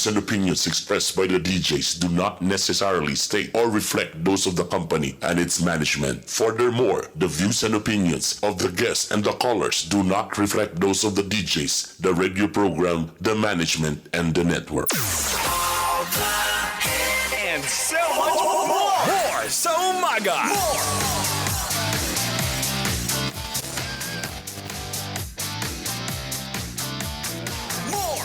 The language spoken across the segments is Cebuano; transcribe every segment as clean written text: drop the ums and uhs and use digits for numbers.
views and opinions expressed by the DJs do not necessarily state or reflect those of the company and its management. Furthermore, the views and opinions of the guests and the callers do not reflect those of the DJs, the radio program, the management, and the network. And so much more. More sa umaga. More. More.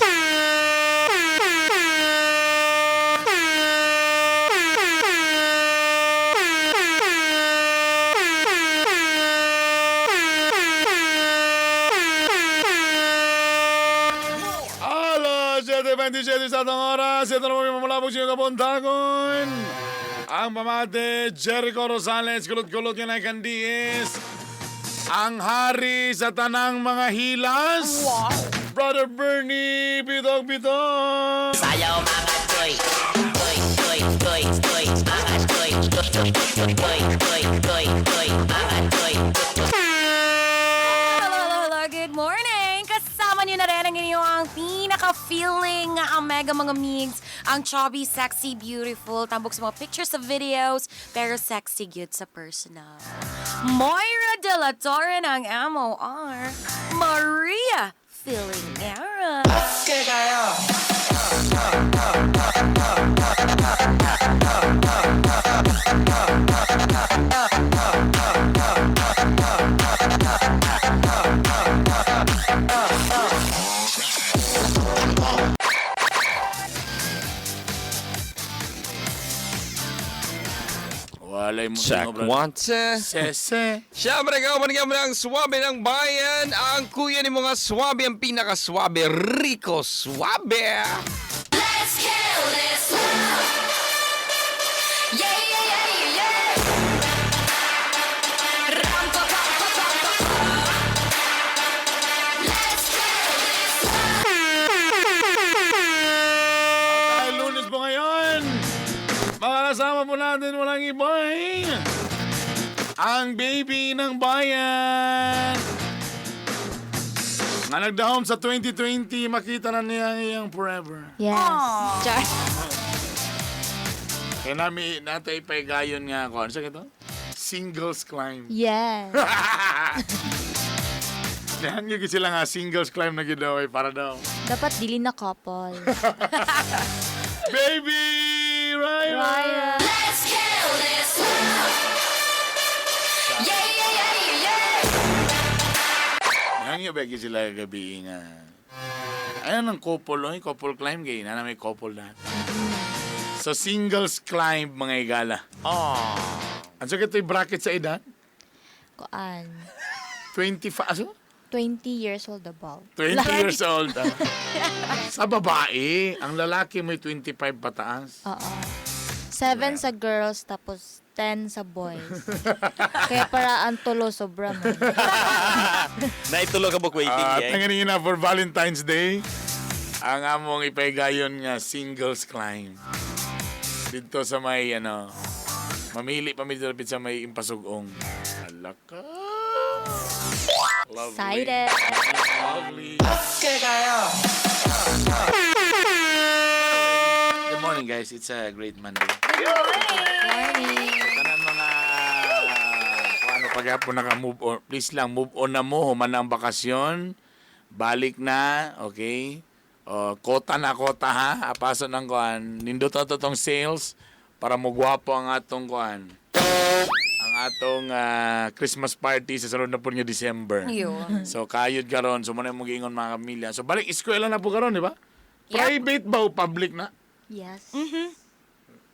Alas 7:27 sa atong oras. Ito naman may mamulabog sa iyong kabuntagon. Ang pamate, Jericho Rosales, kulot-kulot nga nakandiis. Ang hari sa tanang mga hilas. Brother Bernie, pitong-pitong. Sayaw mga toy, toy, toy, toy, toy, mga toy, toy, toy, toy, toy, toy, toy, mga toy. Hello, hello, hello. Good morning! Kasama niyo na rin ang inyong pinaka-feeling nga ang mega mga migs, ang chubby, sexy, beautiful, tambok sa mga pictures sa videos, pero sexy gyud sa personal. Moira de la Torre ng MOR, Maria Feeling Era. Walay mo Check one, two. Sese. Siyempre, kauban ka ang swabe ng bayan. Ang kuya ni mga swabe, ang pinakaswabe, Rico Suabe. Let's kill this love. Yeah, yeah, yeah, yeah. Ram, pa, pa, pa, pa, pa, pa. Let's kill this love. Dahil Lunes po ngayon, mga kasama po natin walang iba eh. Ang baby ng bayan. Nga nagdahom sa 2020, makita na niya ang iyang forever. Yes. Char. Kaya nami, natay paigayon nga ako. Ano sa ito? Singles climb. Yes. Dahan yun sila nga singles climb na gid daw eh, para daw. Dapat dili na couple. Baby! Ryan! Ryan. Let's kill this love. Yeah, yeah, yeah, yeah. Dahan yun ba sila gabi nga. Ayan ang couple, oy, couple climb gay. Na may couple na. So singles climb mga igala. Aww. Ang sakit ito'y bracket sa edad? Kuan. 25, aso? 20 years old above. 20 years old. Ah. Sa babae, ang lalaki may 25 pataas. Oo. 7 sa girls, tapos 10 sa boys. Kaya para ang tulo sobra man. Naitulo ka book waiting, At eh. nanganin na for Valentine's Day, ang among ipaigayon nga singles climb. Dito sa may ano, mamili pa mi dito sa may impasugong. Alaka. Lovely. Excited. Lovely. Good morning, guys. It's a great Monday. Morning. So, tanan mga kung ano paghapon naka-move on, please lang move on na mo, human na ang bakasyon. Balik na, okay? O, kota na kota ha. Apaso ng kuan. Nindot na to tong sales para mugwapo ang atong kuan. Ang atong Christmas party sa sunod na po nga December. Yun. So kayod karon, so mo na imong giingon mga kapamilya. So balik eskwela na po karon, di ba? Yep. Private ba o public na? Yes.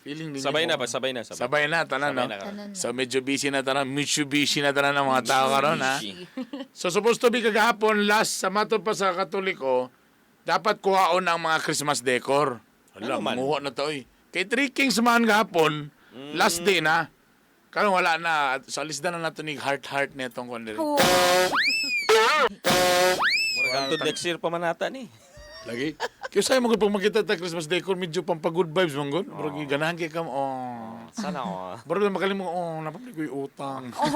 Feeling ninyo Sabay na mo. ba? Sabay na. Sabay, Sabay na tanan, Sabay no? na karon. Tanan na. So medyo busy na tanan, Mitsubishi na tanan ang mga tao karon ha. Mitsubishi. So supposed to be kagahapon last sa matod pa sa Katoliko, dapat kuhaon ang mga Christmas decor. Hala, Ano man? manguha na to eh. Kay Three Kings man gahapon, last day na. Karon wala na. So alis na na nato ni heart heart nitong kuan diri. Oh. Murag hangtod next year pa man ata ni. Lagi. Kaya sa'yo mo pag makita ta Christmas decor medyo pampa good vibes man gud. Murag ganahan kay kam oh. Sana oh. Murag lang makalimot oh, napabili ko yung utang. Oh.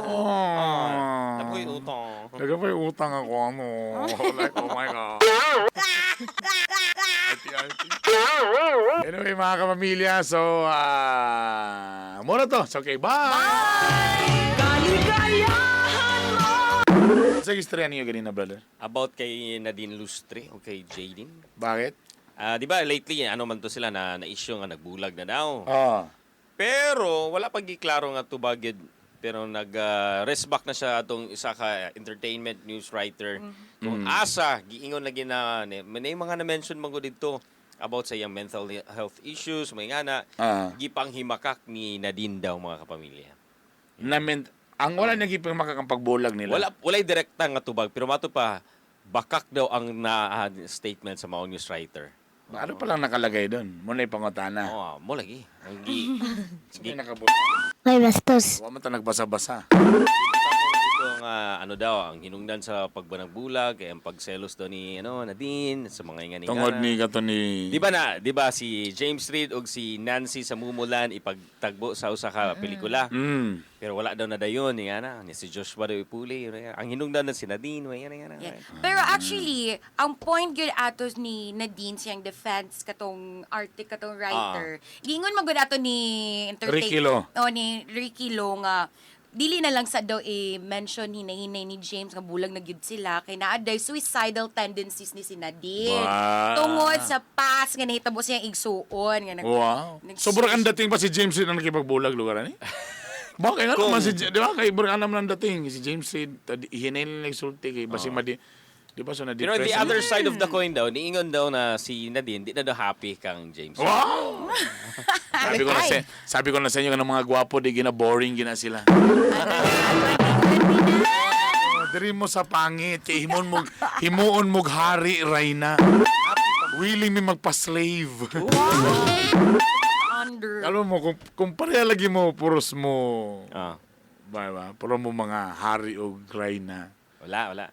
Oh. Napoy utong. Nagapay utang ako ano. Like, oh my God. I Arte-arte. Anyway, mga kapamilya, so, muna to. So, okay, bye! Sa istorya niyo ganina, brother? About kay Nadine Lustre o kay Jaden. Bakit? Ah, di ba lately ano man to sila na na-issue nga nagbulag na daw. Oh. Pero wala pa giklaro nga tubag yun. Pero nag rest back na siya atong isa ka entertainment news writer. Kung asa giingon lagi na ni may mga na-mention man gud didto about sa iyang mental health issues, may nga na gipanghimakak ni Nadine daw, mga kapamilya. Namin, ang wala niya gipang makakampagbulag nila. Wala, walay direkta nga tubag pero mato pa bakak daw ang na statement sa mga news writer. Ano palang nakalagay doon? Muna ipangutana. Oh, mo lagi. Ang gi Sige, nakabulag. May bastos. Wa man ta nagbasa-basa. Ito ang ano daw, ang hinungdan sa pagbanagbulag, kay ang pagselos daw ni ano Nadine sa mga ingani. Tungod ni kato ni Di ba na, di ba si James Reid og si Nancy sa Mumulan ipagtagbo sa usa ka pelikula. Pero wala daw na dayon ni ana, ni si Joshua daw ipuli. Ang hinungdan na si Nadine, wala nga na. Yeah. Pero actually, ang point gyud ato ni Nadine siyang defense katong article katong writer. Giingon man gud ato ni entertain Ricky Lo. Oh, ni Ricky Lo nga dili na lang sa daw i-mention hinahinay ni James nga bulag na gyud sila kay naa day suicidal tendencies ni si Nadine. Wow. Tungod sa past nga nahitabo siyang igsuon nga nag Wow. Sobrang ang dating pa si James Reid ang nakipagbulag lugar ani. Bakit nga naman si di ba kay brang naman ang dating si James Reid hinay nagsulti kay basi madi di ba so na Pero the other side of the coin daw, niingon daw na si Nadine di na daw happy kang James. Wow! Sabi ko na sa inyo ng mga gwapo di gina boring gina sila. Diri mo sa pangit kay himon mo himuon mo hari Reyna. Willing mi magpa-slave. Under. Alam mo kung pareha lagi mo puros mo ba ba puro mo mga hari o reyna. Wala, wala.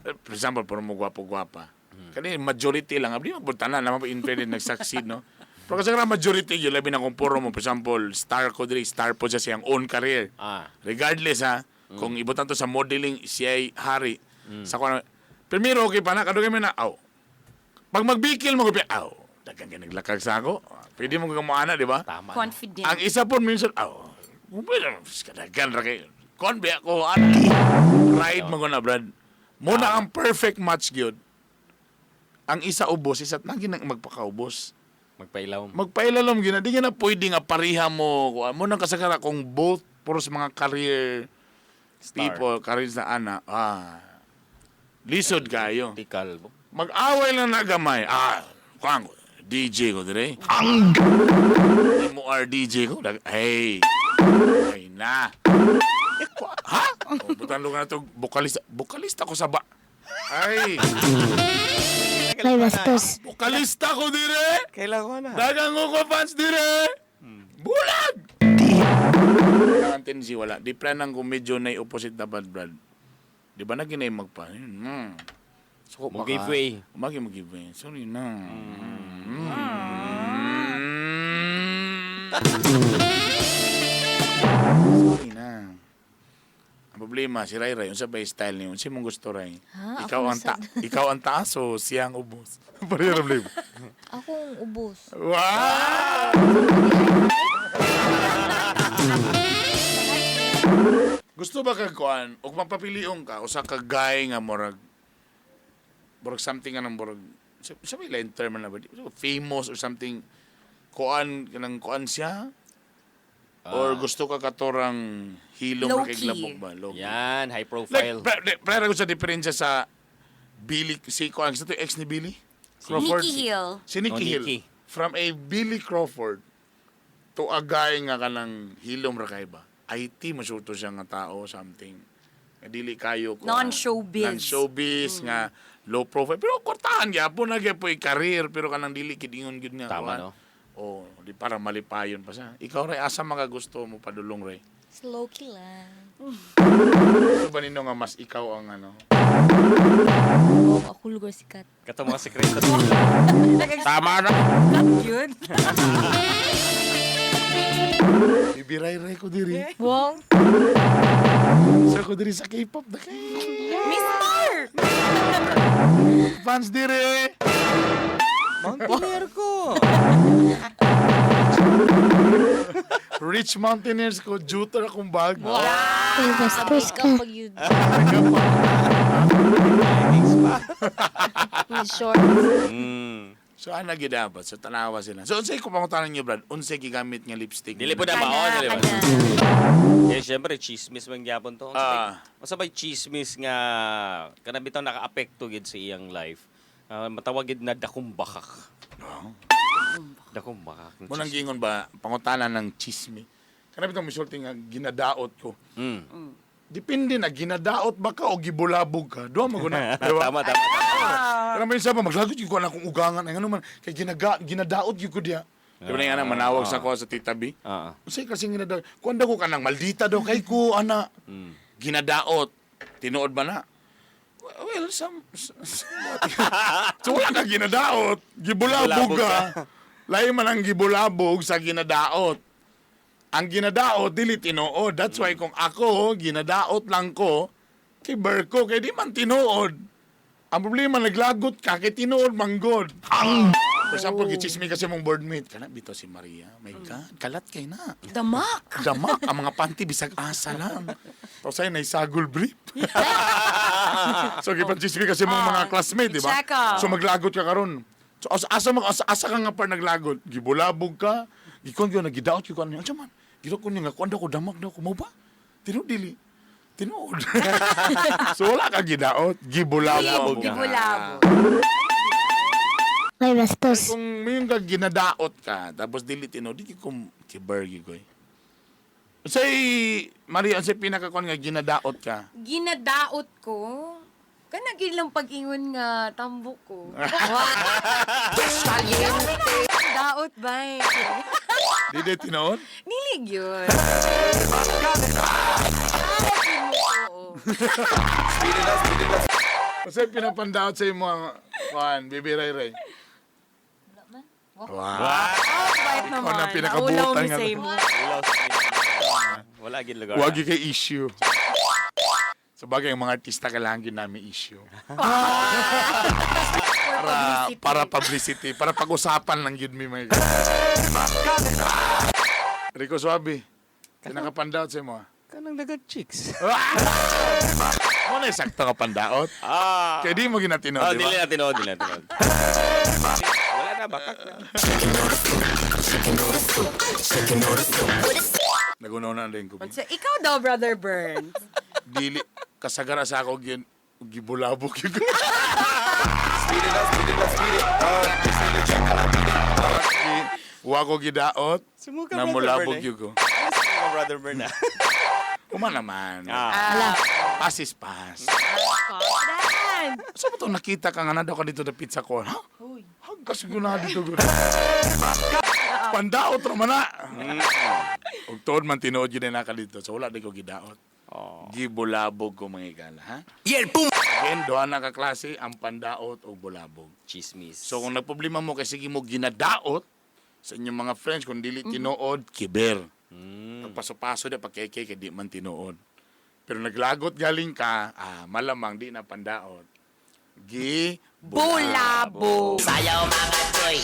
For example, puro mo gwapo-gwapa. Kani majority lang abdi mo tanan naman in fairness nag-succeed no. Pero kasi nga majority yun, labi na kung puro mo, for example, star ko diri, star po siya siyang own career. Regardless ha, kung ibutan to sa modeling, siya ay hari. Sa kuwan, primero okay pa na, kadugay mo na, aw. Pag magbikil mo, aw, dagang ka naglakag sa ako. Pwede mo kang ana, di ba? Tama. Confident. Ang isa po minsan, aw, kadagan ra kayo. Kon biya ko, ano? Pride mo ko na, Brad. Muna ang perfect match gyud. Ang isa ubos, isa't naging magpakaubos. Magpailaw. Magpailalom gyud na di na pwede nga pareha mo. Kuan mo nang kasagara kung both puros mga career Star. people, career sa ana. Lisod kayo. Tikal. Mag-away lang na gamay. Kuan ko, DJ ko dire. Ang mo R DJ ko. Hey. Ay na. Ha? Oh, butan lugar na to, vokalista. Vokalista ko sa ba. Ay, May bastos. vokalista ko dire. Kailan ko na. Dagang ko ko fans dire. Bulag! Ang tendency wala. Di plan ang kung medyo na opposite na bad brad. Di ba na ginay magpa? So, Mo give way. Magi mo give way. Sorry na. Sorry na. Ang problema si Ray Ray, unsa ba yung style niyo? Unsa mong gusto Ray? Ha? Ikaw Ako ang ta ikaw ang taas o siya ang ubos? Pareho ra problema. Akong ubos. Wow! Gusto ba kag kuan og mapapilion ka usa ka guy nga murag murag something nga nang murag sa may line term na ba? Famous or something kuan kanang kuan siya or gusto ka katorang hilom ra kay Low-key. glabok ba low key. Yan, high Like profile. pre ko sa diferensya sa Billy si kuan sa to ex ni Billy Nikki Hill. Si Nikki Oh, Hill. Nikki. From a Billy Crawford to a guy nga kanang hilom ra kay ba. IT masuto siya nga tao something. Nga dili kayo ko. Non-showbiz. Non-showbiz nga low profile. Pero kortahan gyapon na gyapon career pero kanang dili kidingon gyud nga. Tama, kuan. no? Oh, di para malipayon pa siya. Ikaw ray asa makagusto mo padulong ray. Slow key lang. Gusto ba nino nga mas ikaw ang ano? Oo, ako lugar sikat. Kato mga sekreto. Tama na. Yun. Ibiray-ray ko diri. Wong. Sa ko diri sa K-pop na kay. Mister! Fans dire. Mountaineer ko. Rich mountaineers ko, juter akong bag. Bastos ka. Pag you with shorts. So ana gyud dapat so tanawa sila. So unsay ko pangutanan niyo Brad? Unsay gigamit nga lipstick? Dili po na Kana, maon, dili ba? kana. Eh, syempre, chismis man gyapon to. Unsa bay chismis nga kana bitaw naka-apekto gid sa iyang life? Ah, matawag gid na dakong bakak. Dakong bakak. Mo nang giingon ba pangutana ng chismi. Kana bitong misulti nga ginadaot ko. Depende na ginadaot ba ka o gibulabog ka. Duha man guna. Diba? Tama, tama. Pero may isa pa maglagot gyud ko na akong ugangan ay ngano man kay ginadaot gyud ko diya. Di ba na nga na, manawag sa ko sa Tita B? Unsay kasi ginadaot? Kuan daw ko kanang maldita daw kay ko ana. Ginadaot. Tinuod ba na? Well, some, so wala ka ginadaot. Gibulabog Gibulabog ka. Lain man ang gibulabog sa ginadaot. Ang ginadaot, dili tinuod. That's why kung ako, ginadaot lang ko, kay Berko, kay di man tinuod. Ang problema, naglagot ka, kay tinuod manggod. Ang! For example, gichismi kasi mong boardmate. Kana, bito si Maria. My God, kalat kay na. Damak! Damak, ang mga panty, bisag asa lang. Tapos ay, naisagol brief. So, gipanchismi kasi mong mga classmate, di ba? Check up. So, maglagot ka karon. So, asa ka nga pa naglagot? Gibulabog ka. Gikon ko, nagidaot ko. Ano man? Gidaot ko niya nga, kuan daw ko, damak daw ko. Mo ba? Tinuod dili. Tinuod. So, wala ka gidaot. Gibulabog. Gibulabog. Ay, bastos. Kung may ka ginadaot ka, tapos dili tinuod, di ko kibergi ko eh. Say, Maria, say pinakakuan nga ginadaot ka. Ginadaot ko. Kana gid lang pag-ingon nga tambok ko. Daot ba eh. Di di tinuod? Nilig yun. Oo. Kasi pinapandaot sa imo ang kuan, Bibi Ray Ray. Wow. Oh, bait Ikaw naman. na Naulaw pinakabutan mi nga. sa imo. Wala gid lugar. Wag kay issue. Sa bagay, ang mga artista kailangan yun namin issue. For Para, publicity. para publicity, para pag-usapan lang yun mi may. Rico Suabe, pinakapandaot sa imo. Ah. Kanang dagat chicks. Mo na sakto ka pandaot. Kaya di mo ginatinood, Oh, di ba? dili na tinuod, dili na tinuod. Wala na, bakak na. Nagunaw na rin ko. So, ikaw daw, Brother Burns. Dili, kasagara sa ako gin, gibulabog yun. Wa ko gidaot, Sumuka, Brother namulabog Bern, eh. yun ko. Sumuka, Brother Bern, ah. Uma naman. Pass is pass. Confident. Saan mo itong nakita ka nga na daw ka dito na pizza ko? Ha? Hagkas ko na dito. Pandaot raman na. Ug tuod man tinuod yun na ka dito. So wala di ko gidaot. Gibulabog ko mga igala, ha? Again, duha na ka klase ang pandaot o bulabog. Chismis. So kung nagproblema mo kay sige mo ginadaot sa inyong mga friends kung dili tinuod, kiber. Pagpaso-paso di pag kay kay di man tinuod. Pero naglagot galing ka, malamang di na pandaot. Gi Bulabog. Sayaw mga toy,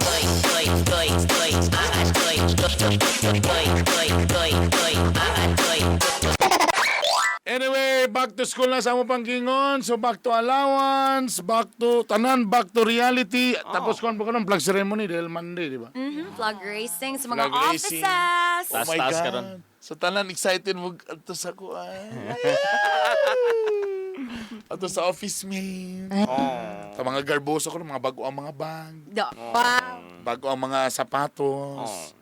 toy, toy, toy, toy, mga toy, toy, toy, toy, toy, toy, mga toy. Anyway, back to school na sa amo panggingon. So back to allowance, back to tanan, back to reality. Tapos kuan pa ko ng flag ceremony dahil Monday, di ba? Flag racing sa mga Flag racing. offices. Oh my Taas-taas God. ka ron. So tanan excited mo ato sa kuan. Ato sa office mate. Sa mga garboso ko, mga bago ang mga bag, Wow. bago ang mga sapatos,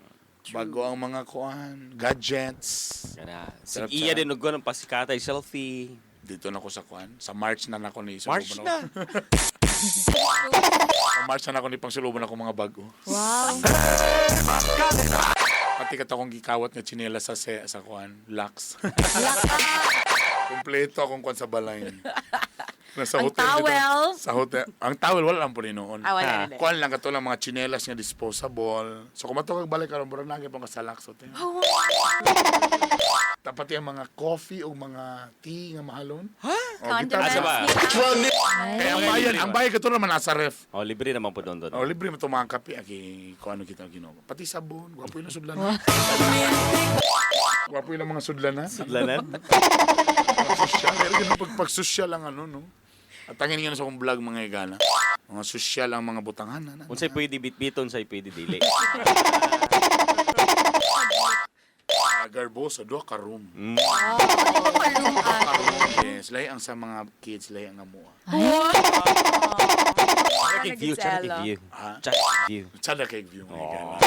bago ang mga kuan, gadgets. Kana. Sarap, Sige, iya sarap. din og ng pasikatay selfie. Dito na ako sa kuan. Sa March na na ako ni March na. Sa March na na ako ni pangsulubon ako mga bago. Wow. Pati kato akong gikawat nga tsinela sa kuan, Lux. Kompleto akong kuan sa balay. Nasa Ang hotel dito. towel. Sa hotel. Ang towel wala lang po rin noon. Ah, wala, wala. Kuan lang kato lang mga tsinelas nga disposable. So kung matugag balik karon murag nagi pang ka sa Lux hotel. Oh, Pati ang mga coffee o mga tea nga mahalon. Ha? Condiments Asa ba? nila. Kaya ang bayad kato naman nasa ref. Oh, libre naman po doon doon. Oh, libre mo itong mga kape. Aki, kung ano kita ginoo. Pati sabon, gwapo yung sudlan. Gwapo yung mga sudlan ha. Sudlanan? Sosyal. Pero ganun pag sosyal ang ano, no? At tangin nga na sa akong vlog mga igala. Mga sosyal ang mga butangan. Ano, Unsay pwede bitbiton, say pwede dili. Garbosa, duha ka room. Room Ka room, yes. Lahi ang sa mga kids, lahi ang amua. Charity view, charity view. Ha? Charity view. Sada kay view mga igala.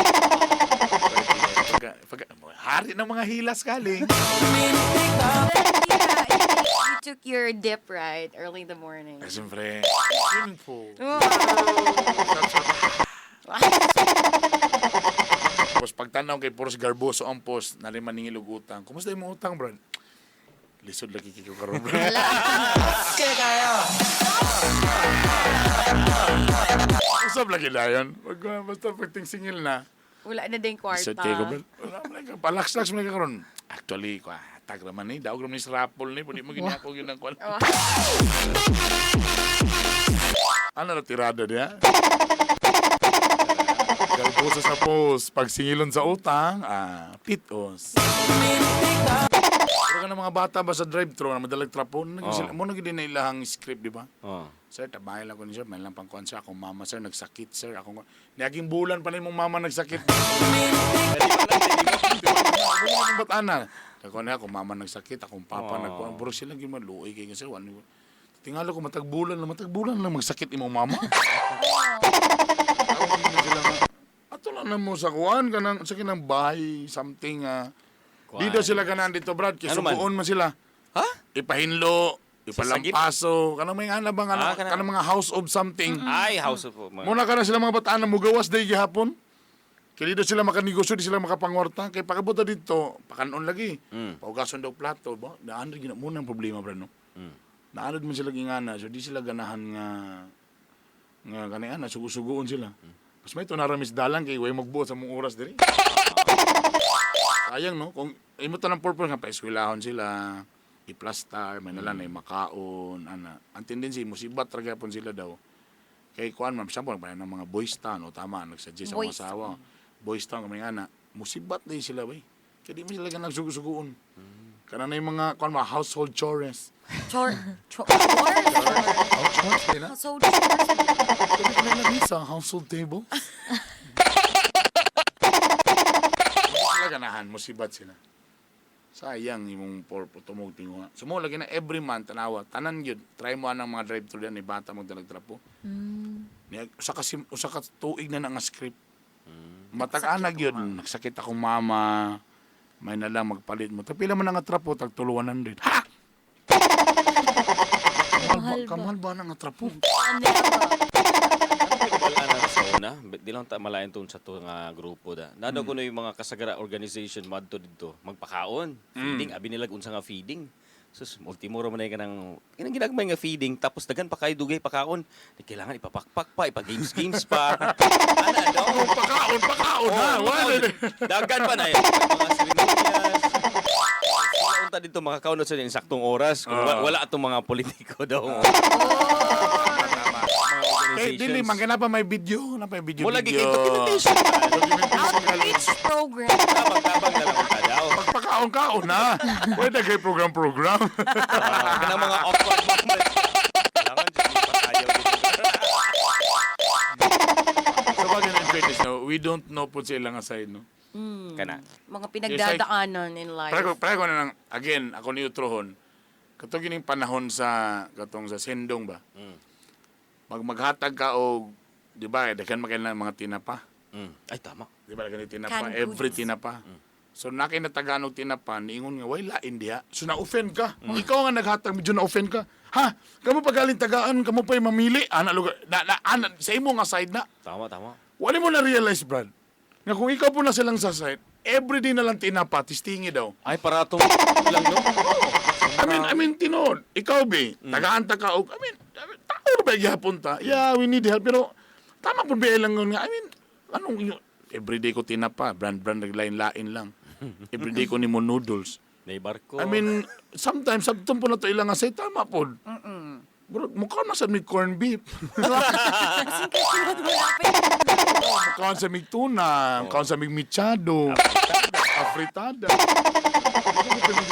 Pagka, hari ng mga hilas galing. You took your dip, right? Early in the morning. Ay, siyempre, swimming pool. Tapos pagtanaw kay Poros Garboso ang post, naliman ningilog utang. Kumusta yung mga utang, bro? Lisod lagi kiko karon, bro. Usap lagi na yun. Pag, basta pagting singil na. Wala na din kwarta. Lisod kayo ko, bro. Wala man ka. Palaks-laks man ka karon. Actually, kwa, tag raman ni. Daog raman ni sa rapol ni. Pwede mo gini ako yun ang kwan. Ano na tirada niya? Garboso sa post. Pag singilon sa utang, pitos. Pero ka ng mga bata ba sa drive-thru na madalag trapo, oh. Sila, mo na gid na ilahang script, di ba? Oh. Sir, tabay lang ko ni sir, may lang pangkuan sir, akong mama sir, nagsakit sir, akong niaging bulan pa na imong mama nagsakit. Ako ba't ana? Ako na akong mama nagsakit, akong papa Oh. nagkuan, puro sila gyud maluoy kay sir, wala. Tingalo ko matagbulan lang magsakit imong mama. Ako, gid na sila nga, ato lang na mo sa kuan kanang sa kinang bahay something ah. Dito sila kanan dito Brad, kay Ano man? subuon man sila. Ha? Ipahinlo, ipalampaso, kanang may ana bang ano, Ah, kanang- kanang mga house of something. Ay, house of mga. Muna ka na sila mga bataan na mugawas day gihapon. Kaya dito sila makanegosyo, di sila makapangwarta. Kaya pagkabuta dito, pakanon lagi. Paugason daw plato. Ba? Naan rin gina muna ang problema, bro, no? Naan man sila gingana. So, di sila ganahan nga nga kani ana, sugo-sugoon sila. Mas may tunaramis dalang kay way magbuot sa mong oras diri. Sayang, no? Kung imo ta ng purpose nga paeskwelahon sila, i-plastar, may nalang na makaon, ana. Ang tendency musibat ra gyapon sila daw. Kay kuan ma'am, sample pa ng mga boys town o tama nagsuggest ang Boys asawa. Boys town kami ana, musibat na sila bay. Kay di mo sila ganang sugo-sugoon. Kana na yung mga kuan mga household chores. Chore. Chore. Chores? Household chores na. Household chores. Pwede ka na lang sa household table. Sila ganahan, musibat sila. Sayang imong porpo tumog tinguha. So mo lagi na every month tanawa, tanan gyud. Try mo anang mga drive thru ni bata magdalag trapo. Niya usa ka usa ka tuig na na nga script. Matag ana gyud, nagsakit akong mama. May na lang magpalit mo. Tapila man ang nga trapo tag 100. Ha! Kamahal ba, kamahal ba na nga trapo? Wala na sa una, di lang ta malain tun sa to nga grupo da. Nado ko na yung mga kasagara organization madto didto, magpakaon, feeding, abi nila unsa nga feeding. Sus, ultimo ra man ay kanang kanang ginagmay nga feeding tapos daghan pa kay dugay pakaon. Di kailangan ipapakpak pa, ipa games games pa. Ana daw. Pakaon, pakaon ha. Oh, Wala na. Daghan pa na eh. Mga seremonyas. Sila unta dito makakaon sa insaktong oras kung wala atong mga politiko daw. Mga Eh, dili organizations. man kana pa may video, na pa may video. Wala video. gigay documentation. Outreach program. Tabang-tabang na lang unta daw. Pagpakaon-kaon na. Pwede kay program-program. Ah, kanang mga awkward moments. Kailangan jud ipakayaw dito. Sa bagay na in fairness, no, we don't know po sa ilang side, no? Kana. Mga pinagdadaanan in life. Pareho ko na lang, again, ako ni Utrohon, katong gining panahon sa, katong sa sendong ba? Pag maghatag ka og, di ba, daghan man kayo ng mga tinapa. Ay, tama. Di ba, daghan tinapa, Canned every goods. tinapa. So nakay natagaan og tinapa, niingon nga way lain diha. So na-offend ka. Ikaw nga naghatag medyo na-offend ka. Ha? Kamo pa galing tagaan, kamo pa mamili. Ana lugar na, na, ana, sa imo nga side na. Tama, tama. Wala mo na-realize, Brad. Nga kung ikaw po na silang sa side, everyday na lang tinapa, tistingi daw. Ay, para atong lang, no? I mean, tinuod. Ikaw, be, tagaan ta ka og, I mean, tao ra ba gihapon ta? Yeah, we need help. Pero, tama po ba lang nga. I mean, anong, everyday ko tinapa, brand-brand, naglain-lain lang. Everyday ko nimo noodles. Nay barko. I mean, sometimes, sabtong po na to ilang nga say, tama po. Bro, mukha na sa may corned beef. Mukha sa may tuna, mukha sa may mechado, afritada.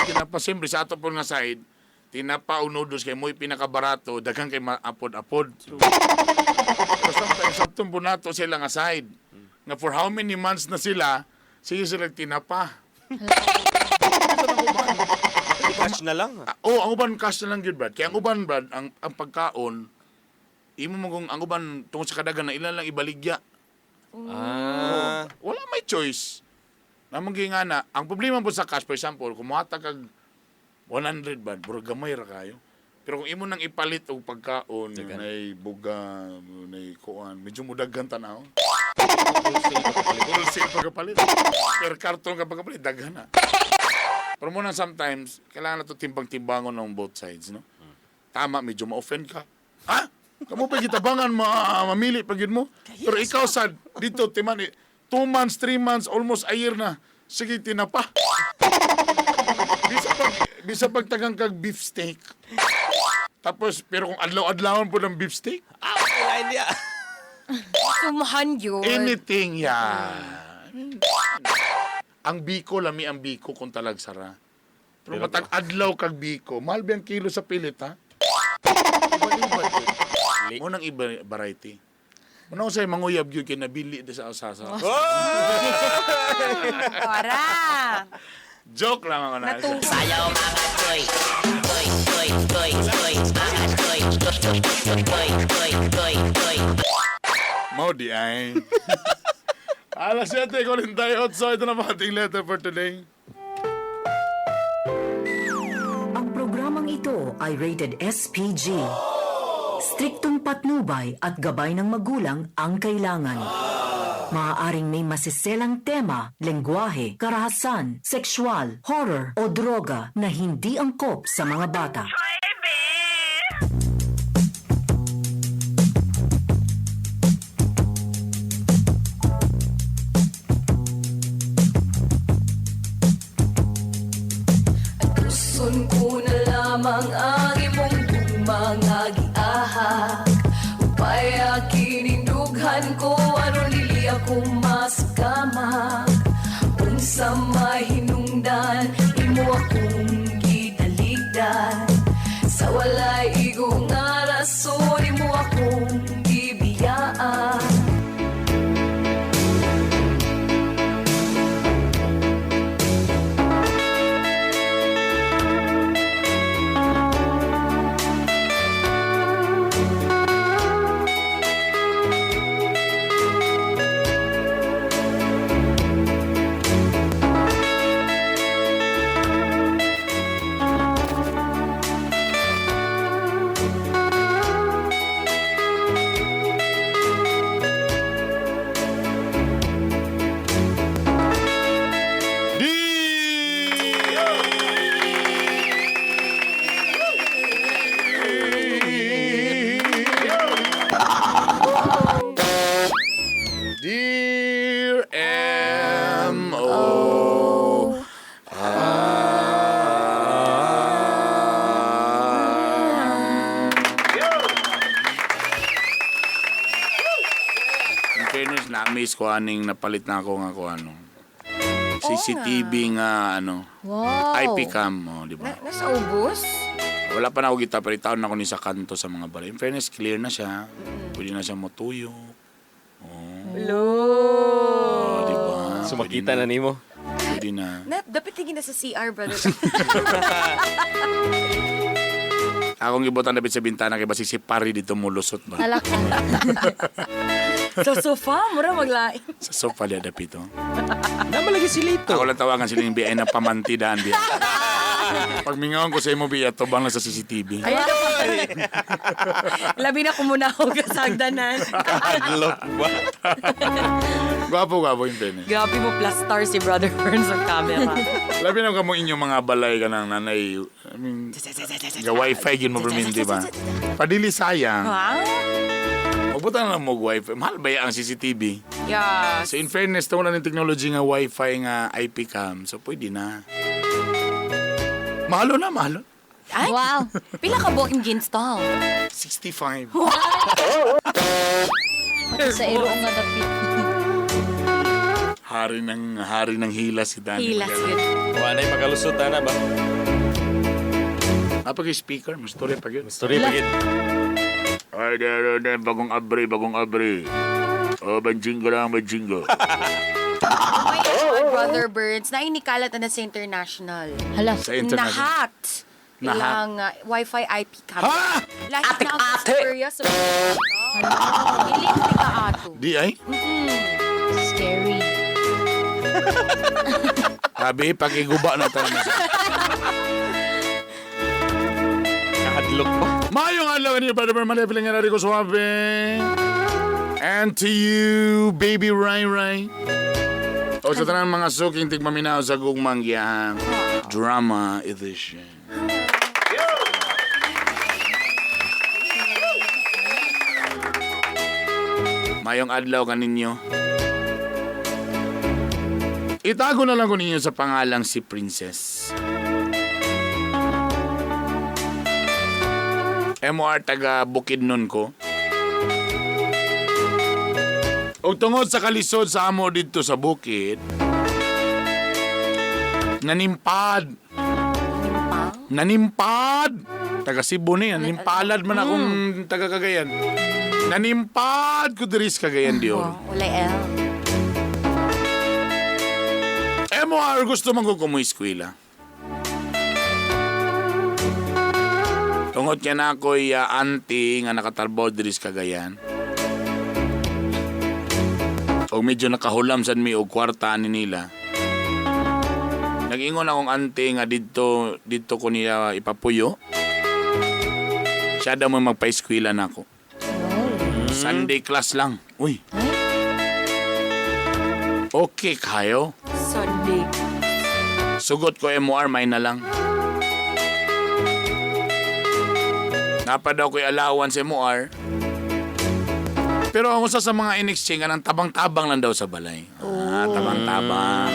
Tinapa, siyempre, sa ato po nga side, tinapa o noodles kay mo'y pinakabarato, daghan kay maapod-apod. Pero sometimes, sabtong po nato sila nga side. Nga for how many months na sila, sige sila tinapa. Cash na lang. Ah, oh, ang uban cash na lang gyud, Brad. Kaya ang uban, Brad, ang pagkaon, imo mo kung ang uban tungod sa kadagan na ilan lang ibaligya. Ah. Wala may choice. Namang nga na, ang problema po sa cash, for example, kung muhatag kag 100 ba, bro, gamay ra kayo. Pero kung imo nang ipalit og pagkaon, nay buga, nay kuan, medyo mudaghan tan-aw. Wholesale pagkapalit. Per karton ka pagkapalit, daghan na. Pero muna sometimes, kailangan na to timbang-timbangon ng both sides, no? Tama, medyo ma-offend ka. Ha? Kamu pa gitabangan, mamili pag yun mo. Pero ikaw sad, dito, timan, 2 months, 3 months, almost a year na. Sige, tinapa. Bisa pag tagang kag beef steak. Tapos, pero kung adlaw-adlawan po ng beef steak, Ah, wala hindi ah. Sumhan yun. anything, yeah. I mean, ang biko, lami ang biko kung talagsara. Pero matag adlaw kag biko, mahal ba ang kilo sa pilit, ha? Iba-iba yun. Mo nang iba variety. Muna ko sa'yo, manguyab yun, kay nabili di sa asasa. Para. Joke lang ako na. Natuwa. Sayaw mga toy, toy, toy, toy, toy, mga toy, toy, toy, toy, toy, toy. Mau di ay. Alas 7:48, ito na ang ating letter for today. Ang programang ito ay rated SPG. Striktong patnubay at gabay ng magulang ang kailangan. Maaaring may masiselang tema, lengguwahe, karahasan, sexual, horror o droga na hindi angkop sa mga bata. Tuson ko na lamang ang imong mga giahak. Upay kinindughan ko aron dili ako masakamak. Unsa may hinungdan imo akong gitaligdan. Sa walay igo nga rason imo akong gibiyaan. Dear M.O. R. In fairness, na-miss ko aning napalit na ako nga ko ano. CCTV nga ano. Wow. IP cam, oh, di ba? Nasa ubos? Wala pa na ako kita, pero itaon na ako ni sa kanto sa mga balay. In fairness, clear na siya. Pwede na siya matuyo. Oh, Hello. oh, di ba? So makita na nimo. Pwede na. Na, dapat tingin na sa CR, brother. Akong gibutan dapat sa bintana kay basig si Pari dito mulusot ba. Alak. Sa sofa, mura maglain. Sa sofa dia dapit oh. Naman lagi si Lito. Ako lang tawagan sila yung BI na pamantidaan biya. Pag mingawan ko sa imo biya, tubang lang sa CCTV. Ayun na pa. Labi na kumuna ako kasagdanan. Kadlok ba? Gwapo, gwapo yung pene. Grabe mo plus star si Brother Fern sa camera. Labi na ka mo inyong mga balay ka ng nanay. I mean, ga wifi yun mo permin, di ba? Padili sayang. Ha? Magbutan na lang mo og wifi. Mahal ba ya ang CCTV? Yes. So in fairness, wala ng technology nga wifi nga IP cam. So pwede na. Mahalo na, mahalo. Ay, Wow. Pila ka buok yung ginstall? 65. Pati sa iro nga dapit. Hari ng hila si Danny. Hilas Magalong. yun. Wala na makalusot na ba? Napag speaker, mas tuloy pag yun. Story pa gid. Ay, dahil na, bagong abre, bagong abre. Oh, banjingo lang, banjingo. Oh my God, Brother Birds, nainikalat na sa international. Hala. Sa international. Nahacked. Nahack. Ilang Wi-Fi IP camera. Ha? Lahi na ang Korea sa Dili ni ka ato. Di ay? Scary. Sabi, pakiguba na tayo. Kahadlok ba? Mayong adlaw ninyo, Brother Berman, Leveling and Rico Suave. And to you, baby Rai Rai. O sa tanang mga suking tigmaminaw sa gugmang giyahang Drama Edition. Mayong adlaw kaninyo. Itago na lang ko ninyo sa pangalang si Princess. MR taga Bukidnon ko. Og tungod sa kalisod sa amo didto sa bukid, nanimpad. Nanimpad. Taga Cebu ni, nanimpalad man akong taga Cagayan. Nanimpad ko diri sa Cagayan de Oro. Oh, walay L. MR gusto man ko kumueskwela. Tungod kaya na ako'y auntie nga nakatarbaw diri sa Cagayan. O medyo nakahulam sad mi og kwarta ani nila. Nag-ingon akong auntie nga didto didto ko niya ipapuyo. Siya daw mo magpa-eskwela na ako. Sunday class lang. Uy. Okay kayo. Sunday. Sugot ko MOR, may na lang. Napa daw ko'y allowance MOR. Pero ang usa sa mga in-exchange, anang tabang-tabang lang daw sa balay. Ah, tabang-tabang.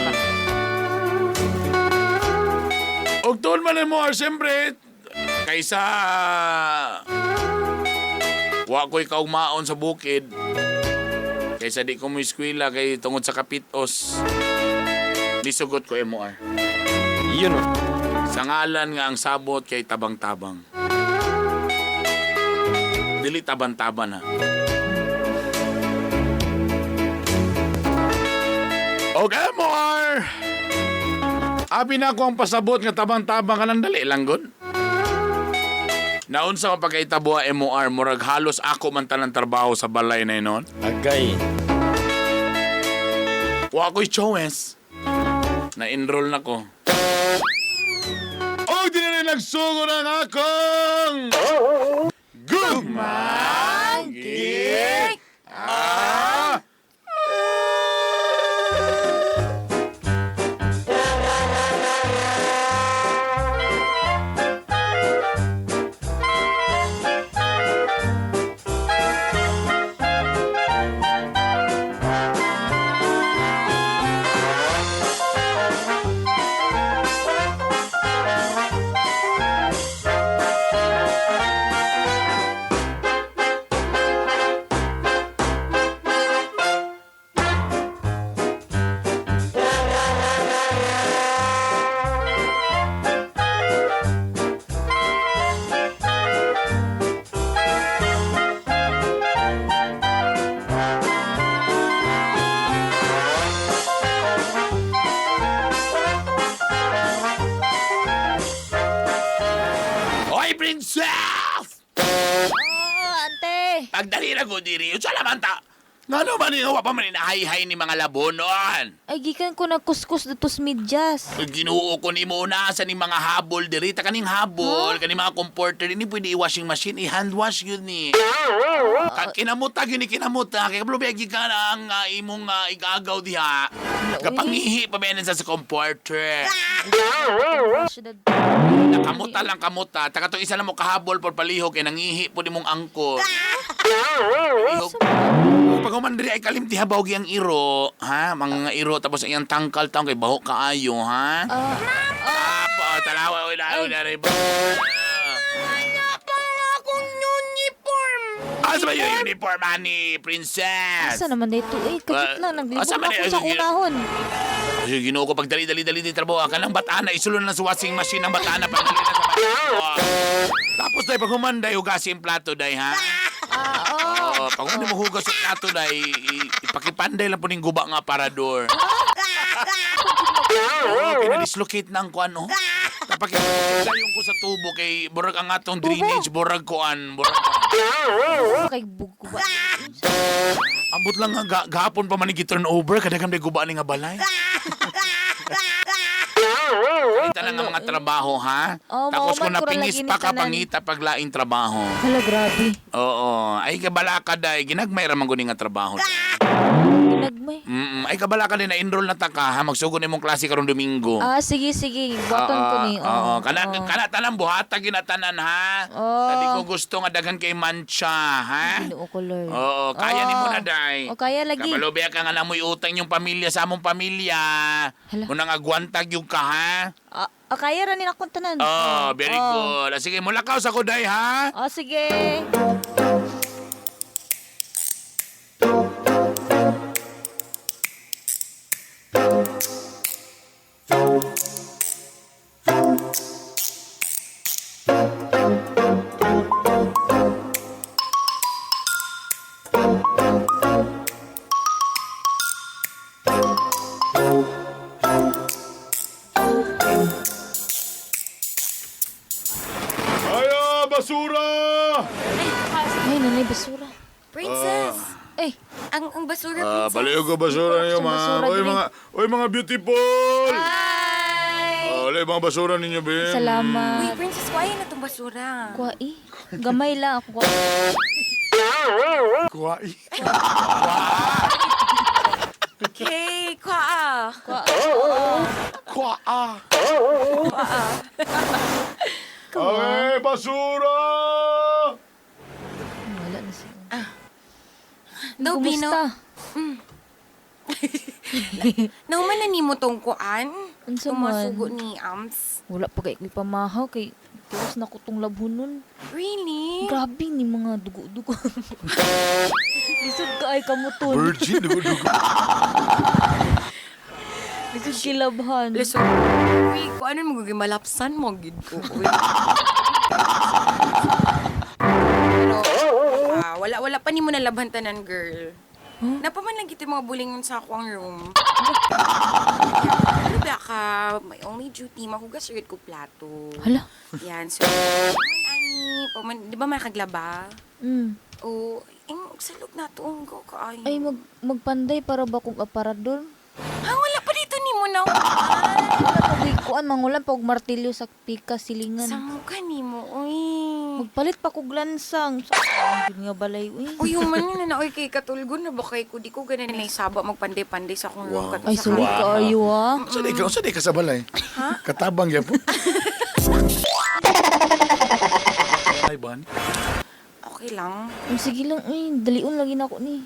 Og tuon man MOR, siyempre, kaysa wa ko'y kaugmaon sa bukid. Kaysa di ko mo eskwela kay tungod sa kapitos. Nisugot ko MOR. Yun oh. Sa ngalan nga ang sabot kay tabang-tabang. Dili taban-taban ha. Okay, more! Abi na ako ang pasabot nga tabang-tabang ka ng dali lang gud. Naunsa man pagkaitabo MOR, murag halos ako man tanang trabaho sa balay na yun. Agay. Wa ko'y choice. Na-enroll na ko. O, di na rin nagsugo ng akong gugmang gi- Ah! Hoy, princess! Oh, ante. Pagdali na ko diri, unsa laman ta? Ngano man ni wa pa man inahay-hay ni mga labonon? Ay, gikan ko nagkuskus dito sa medyas. Ginoo ko nimo na sa ning mga habol diri ta kaning habol, kaning mga comforter ini pwede i-washing machine, i-hand wash yun ni. Ka kinamuta gyud ni kinamuta kay kablo biya gikan ang imong igagaw diha. Kapangihi pa ba sa comforter. Nakamuta lang kamuta. Ta katong isa na mo kahabol por palihog kay nangihi po nimong angkol. Palihog. Pag human diri ay kalimti habaw ang iro, ha? Mga iro tapos ang iyang tangkal taong kay baho kaayo, ha? Ah, talawa oy na oy na. Wala pa akong uniform. Asa ba yung uniform, ani, princess? Asa naman dito eh? Kajut lang, naglibog Asa man na ako eh? sa kunahon. Ay, Ginoo ko pag dali dali dali di trabaho ka ng batana isulon na sa washing machine ang batana pag dali na sa batana. Tapos day pag humanday hugasi ang plato day ha. Ah, Oo, pag human mo hugas ang plato day ipakipanday lang po ning guba nga parador. Oo, kinadislocate na ang kuan oh. Tapos sayon ko sa tubo kay burag ang atong drainage burag kuan burag. Kay bugo ba? Ambot lang nga gahapon pa man ni turn over kadaghan may guba ni nga balay. Ita lang ang mga trabaho, ha? Oh, Tapos kung mauman ko ra napingis lagi ni pa ka, tanan. pangita paglaing trabaho. Hala, grabe. Oo. Ay, kabala ka, day. Ginagmay ra man gud ni nga trabaho. Ginagmay. Ay, kabala ka din na-enroll na ta ka, ha? Magsugod imong klase karong Domingo. Ah, sige, sige. Buhaton ko ni. Oo. Oh, Kana, oh. kana tanan buhata ginatanan, ha? Oo. Sabi ko gusto nga daghan kay mancha, ha? Ginoo ko, Lord. Oo, kaya ni mo na, day. O, kaya lagi. Kabalo biya ka nga namoy utang yung pamilya sa among pamilya. Hala. Unang agwantag yung ka, ha? Ah, ah, kaya ra ni akong tanan. Oh, very Oh. good. Ah, sige, mulakaw sa kuday, ha? Oh, sige. Ay, basura! Ay, nanay, basura. Princess! Ay, Ang basura, Ah, princess. baliw ko basura niyo, Sa mga. basura, Oy, dali. mga, oy, mga beautiful! Hi! Ah, wala yung mga basura ninyo, be. Uy, salamat. princess, why na itong basura? Kuha eh. Gamay lang ako. Kuha. Kuha. eh. Okay, kuha. Kuha. Okay, basura! Wala na siya. Daw, Bino, Kumusta? nauman na nimo tong kuan? Unsa man? Tumasugo ni Ams. Wala pa kay ko'y pamahaw kay tiwas na ko tong labhonon. Really? Grabe ni mga dugo-dugo. Lisod ka ay kamuton. Virgin, dugo-dugo. Lisod kilabhan. Lisod. Uy, kung ano mo malapsan mo, gid ko. Uy. Pero, wala, wala pa nimo nalabhan tanan, girl. Huh? Napaman lang kita mga bulingon sa akwang room. Ano ba ka? My only duty, mahugas ulit ko plato. Hala. Yan, so, paman, ani, paman, di ba makaglaba? O, salog na to, ang go ka ay. Ay, magpanday para ba kong aparador? Ha, wala pa dito ni mo na. Wala pa ko'y kuan, mangulan pa og martilyo sa pika silingan. Samo ka ni mo, uy. Magpalit pa kog lansang. Sa nga balay, uy. Uy, human yun na, uy, kay katulgon na ba kay ko, di ko ganun na isaba magpande-pande sa akong room. Ay, sorry Wow. kaayo ah. Sa di ka sa balay? Katabang yan po. Ay, ban. Okay lang. Ay, sige lang, uy. Dalion lagi na ako ni.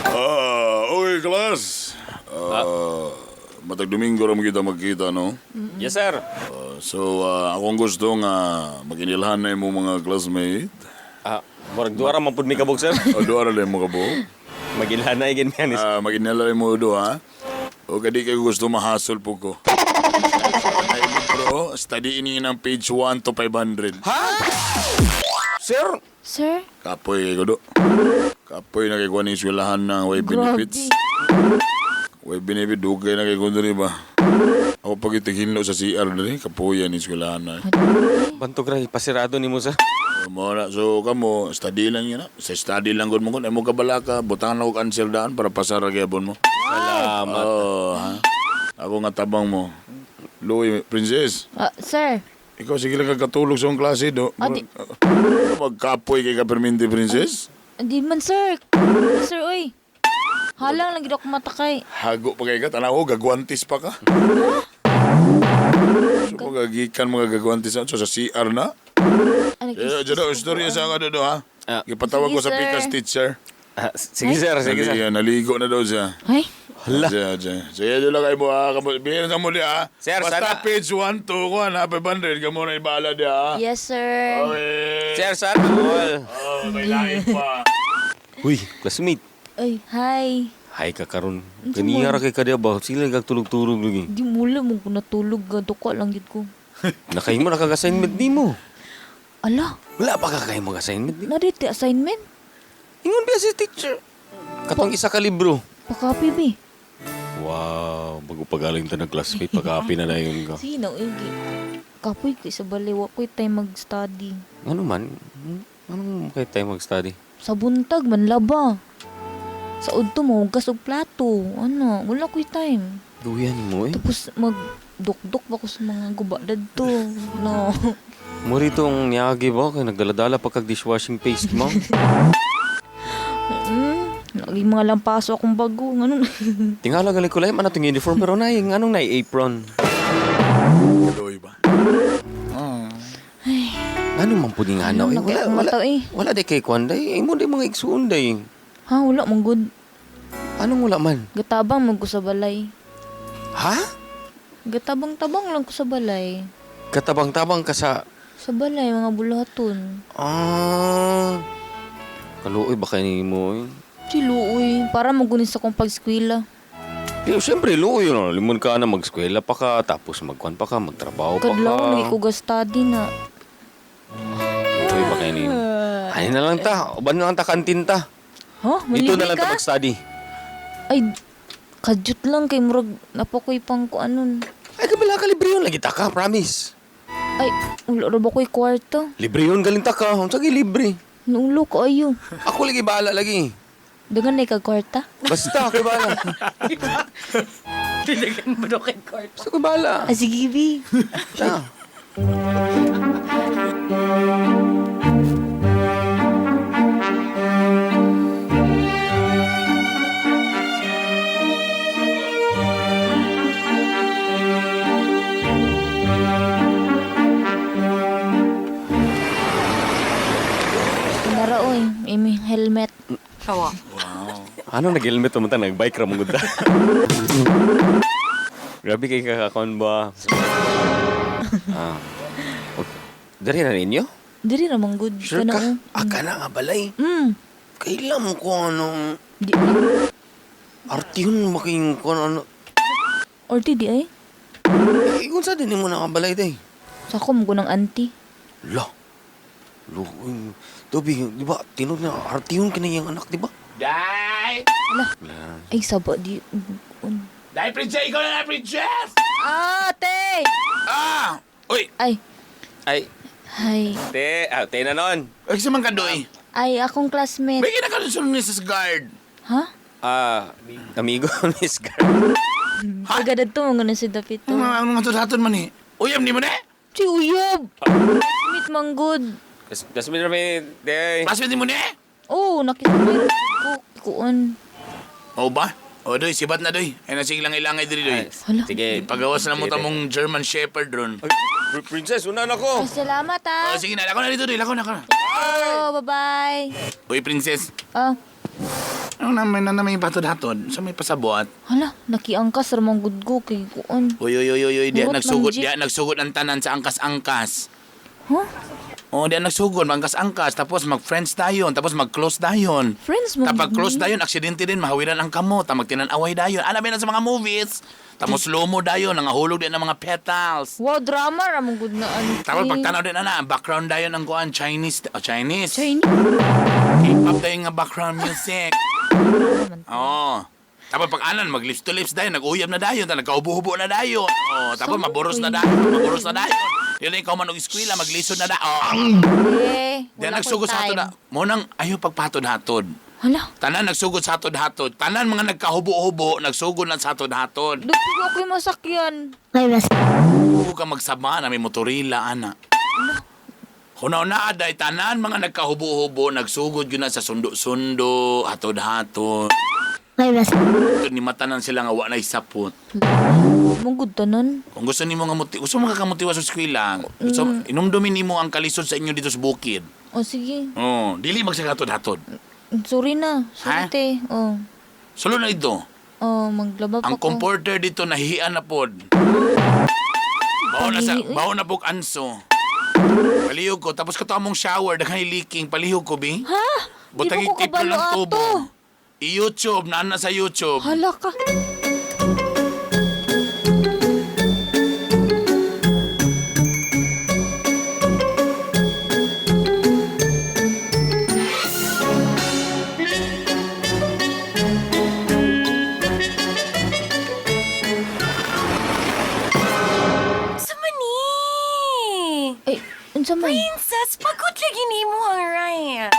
Ah, okay, class. Ah, matag Domingo ra kita magkita, no? Yes, sir. So, akong gusto nga maginilhan na imong mga classmate. Ah, murag duha ra man pud mi kabog, sir. O duha ra lang mo kabo. Magilhanay gid mi ani. Ah, maginilhan mo duha. O kadi kayo gusto mahasol po ko. Ay, bro, study ini ng page 1 to 500. Ha? Sir, Sir? Kapoy kay ko do. Kapoy na kay kuha ni eskwelahan ng way Grabe. benefits. Way benefit, dugay na kay ko diri ba. Ako pag itihinlo sa CR diri, kapoy ni eskwelahan na. bantog ra pasirado nimo sir. Mo na, so kamo, study lang yun na. Sa study lang gud mo kun, ay mo kabala ka, butangan ako cancel daan para pasar ra gyapon mo. Salamat. Oh, ha? Ako nga tabang mo. Louie, princess, Ah, sir. ikaw sige lang ka katulog sa akong klase do. Ah, di- Magkapoy kay ka perminti, princess. Hindi man, sir. Sir, uy. Halang lang gid ako matakay. Hago pa kay ka, tanaw gagwantis pa ka. So, magagikan mga gagwantis na. So, sa CR na. Ano, Eh, Jado, istorya sa ka dodo, ha? Ah. Gipatawag ko Sige, sa sir. pikas teacher. Ah, sige sir, sige sir. Naligo na daw siya. Ay, Hala. Siya, siya. Sige, doon lang kayo mo, ha? Bihin sa muli, ha? Sir, Basta sana- page 1, 2, ko, ha? 500, kamo na ibala diya, ha? yes sir. Okay. Sir, sana all. Oh, may lain pa. Uy, classmate. Ay, hi. Hi ka karon. Kaniya ra kay kadya ba? Sila nagtulog-tulog lagi. Di mula mo ko natulog ga duko lang gid ko. Nakahimo na kag assignment nimo. Ala, Wala pa ka kay mag assignment nimo. nariti assignment. Ingon biya si teacher. Katong isa ka libro. Pakapi bi. Wow, bago pa galing ta ng classmate, pag-api na na yun ka. Sige na uy. Kapoy kay sa baliw ko time mag-study. Ano man? Anong kay tayo mag-study? Sa buntag man laba. Sa udto mo hugas og plato. Ano, wala ko'y time. Duyan mo eh. Tapos magdukduk pa ko sa mga guba dadto. No. Mo ritong niyagi ba kay nagdala-dala pa kag dishwashing paste mo. Lagi mga lampaso akong bago. Ano? Tingala gali ko lahi man atong uniform pero nay anong nay apron. Tuloy ba? Ano man pud nga ano eh. Ano, Wala wala mata, eh. wala day kay kwan day. Imo day mga igsuon day. Ha, wala mong good. Anong wala man? Gatabang mo ko sa balay. Ha? Gatabang-tabang lang ko sa balay. Katabang-tabang ka sa Sa balay, mga bulaton. ah Kaluoy ba kay nimo eh? Si Luoy, para magunis akong pag-eskwela. Pero siyempre, luoy no. Limon ka na mag-eskwela pa ka, tapos magkuan pa ka, magtrabaho pa ka. Kadlaw, lagi ko ga-study na. Luoy ba kay nimo? Ay na lang ta, uban na lang ta kantin ta. Ha? Dito Malibre na lang ka? ta mag-study. Ay, kadyot lang kay murag napakoy pang ko anon. Ay, kabila ka libre yun. Lagi ta ka, promise. Ay, wala ra ba ko'y kwarta? Libre yun, galing ta ka. Unsa gyud libre? Naulo ko ayo. Ako lagi bahala lagi. Dagan na kag kwarta? Basta ako bahala. Dinagan mo daw kay Kurt. Basta ko bahala. Ah, sige, bi. Ta. Nara oy, imi helmet. Kawa. Ano nag-helmet mo ta nag-bike ra mo gud ta. Grabe kay kakakon ba. Ah. Okay. Dari na ninyo? Diri ra man good Sure kana, ka? oh. Aka na nga balay. Kailan mo ko anong Di artihon making ko ano. or di di ay. Eh, kung sa din mo na nga balay day. Sa ako mo ng auntie. La. Lo, uy, Toby, di ba, tinod na artihon kini yung anak, di ba? Day! Ay saba di. Un. Day, princess! Ikaw na na, princess! Ah, te. Ah! Uy! Ay, Ay, hi. te, ah, te na nun. Ay, kasi man ka, Doy. Ay, akong classmate. May kinakalusong Mrs. Guard. Ha? Ah, amigo, Miss Guard. Taga dadto mo na si Dapito. Ano mga mga tuthaton man eh? Uyam ni mo na? Si Uyab. Classmate man good. Jasmine rami, te. Classmate ni mo na? Oh, nakita ko kuon. Oo ba? O doy, sibat na doy. Ay nasig lang ilangay diri doy. Hala. Sige. Pagawas na mo Sige, te. tamong German Shepherd ron. Ay, Princess, una na ko. Ay, salamat ah. O sige na, lako na dito doy, lako na lako na. Oh, bye-bye. Uy, princess. Ah, Ano naman na naman yung patod-hatod? Sa may pasabot? hala, nakiangkas ra man gud ko kay kuon. Uy, uy, uy, uy, uy, diyan Hurot ng nagsugod, jeep. diyan nagsugod ang tanan sa angkas-angkas. Huh? Oh, diyan nagsugod, angkas-angkas, tapos mag-friends dayon, tapos mag-close dayon. Friends mo. Tapos close dayon, aksidente din, mahawiran ang kamot, ta magtinanaway dayon. Alam na sa mga movies. Tapos slow-mo dayon, nangahulog din ang mga petals. Wow, drama ra man gud na ano. Tapos pagtanaw din ana, background dayon ang kuan Chinese, oh, Chinese. Chinese. K-pop dayon nga background music. Oo. Tapos pag anan, mag lips to lips dayon, nag-uyab na dayon, ta nagkaubo-hubo na dayon. Oh, tapos maboros na dayon, maboros na dayon. Yun na ikaw man og eskwela, maglisod na dayon. Oh. Eh, Diyan wala nagsugod ko'y sa time. hatod. Mo nang ayo pagpatod-hatod. Hala, Tanan nagsugod sa hatod-hatod. Tanan mga nagkahubo-hubo, nagsugod na sa hatod-hatod. dupig ako yung masakyan. Huwag ka magsama na may motorila, ana. Hunaw na aday, tanan mga nagkahubo-hubo, nagsugod yun na sa sundo-sundo, hatod-hatod. Ito ni matanan sila nga wa na isapot. Mugod tanan. Kung gusto nimo nga muti, gusto mo kakamutiwa sa eskwela, gusto inumdumin nimo ang kalisod sa inyo dito sa bukid. O sige. Oh, dili magsagatod-hatod. Sorry na. Sorry Ha? te. Oh. Sulo na ito. Oh, maglaba pa Ang ko. comforter dito nahihian na pod. Baho na sa Panghihi, uy. baho na pog anso. Palihog ko tapos kato among shower daghan leaking palihog ko bi. Ha? Di Butang ba ko ikiplo kabalo ng tubo. ato? I-YouTube, naan na sa YouTube. Hala ka. Sa mani! Ay, unsa man? Princess, pagod lagi nimo ang rice.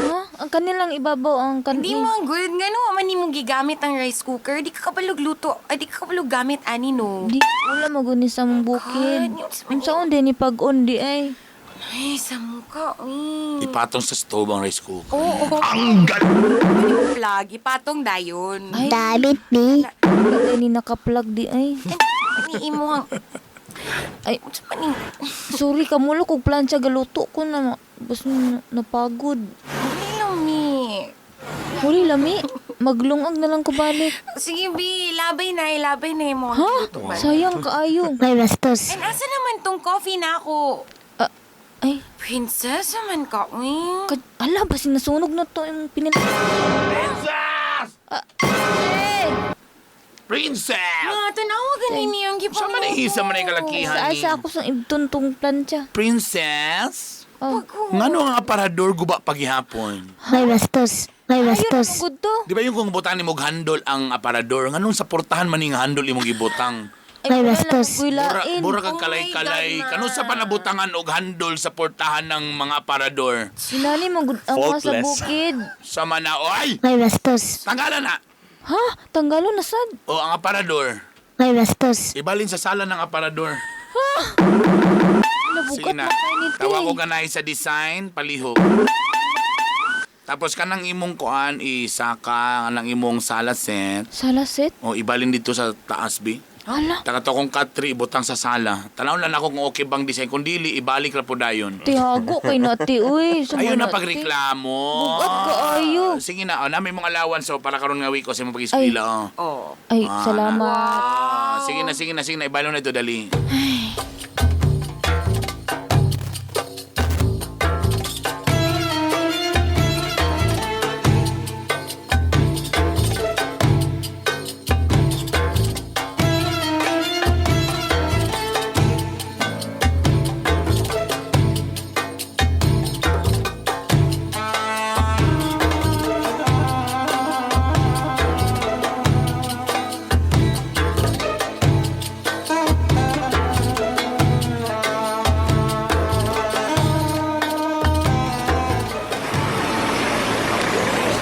Ha? Ang kanilang ibabaw ang kan Hindi mo ang good nga no, man nimo gigamit ang rice cooker. Di ka kabalog luto, ay di ka kabalog gamit ani no. Di wala maguni sa mong bukid. God, unsa man Unsa on din ni pag-on di ay. Ay, sa mukha. Uy. Ipatong sa stove ang rice cooker. Oo. Ang galing! Plug, ipatong dayon. Ay, Damit ni. Wala ni naka-plug di ay. Ni imo ang Ay, unsa man ni? sorry kamulo kog plancha galuto ko na basta napagod. Ay, lami. Huli lami, maglungag na lang ko balik. Sige, Bi, labay na, ilabay na imo ang Ha? luto ba? Sayang kaayo. And asa naman tong coffee na ako? Ah, ay, Princess naman ka, uy. ka, ala ba sinasunog na to yung pinil. Princess! Ah, eh! Princess! Mga tanawa ganin niyang Sa man ang isa man ay kalakihan Sa ni. asa ako sa ibton tong plancha. Princess? Oh. Ngano ang aparador guba pagihapon? Ayun, magud to. Di ba yung kung butan ni mong handle ang aparador, nganong sa portahan man ning handle imong gibutang? Ay, bastos. Bura, Lain. bura kag Oh my kalay-kalay. God, ma. Kano sa panabutangan og handle sa portahan ng mga aparador? Sinani magud ang mga sa Faultless. bukid. Sa manao, ay! Tanggalan na! Ha? Tanggalo na sad. O ang aparador. Ibalin sa sala ng aparador. Sige Nabugat na. na kainit Tawa ko eh. ganay sa design, palihog. Tapos kanang imong kuan isaka kanang imong sala set. Sala set? O ibalin dito sa taas bi. Hala. Taka to kong katri ibutang sa sala. Tanaw lang ako kung okay bang design. Kung dili ibalik ra po dayon. Tihago kay nati uy. Sama Ayun na nati. pagreklamo. Bugat kaayo. Sige na, oh, namin mong allowance so para karon nga week ko sa imong pag-eskwela. Oh. Oh. Ay, Ah, salamat. Ah, sige na, sige na, sige na. Ibalon na ito, dali.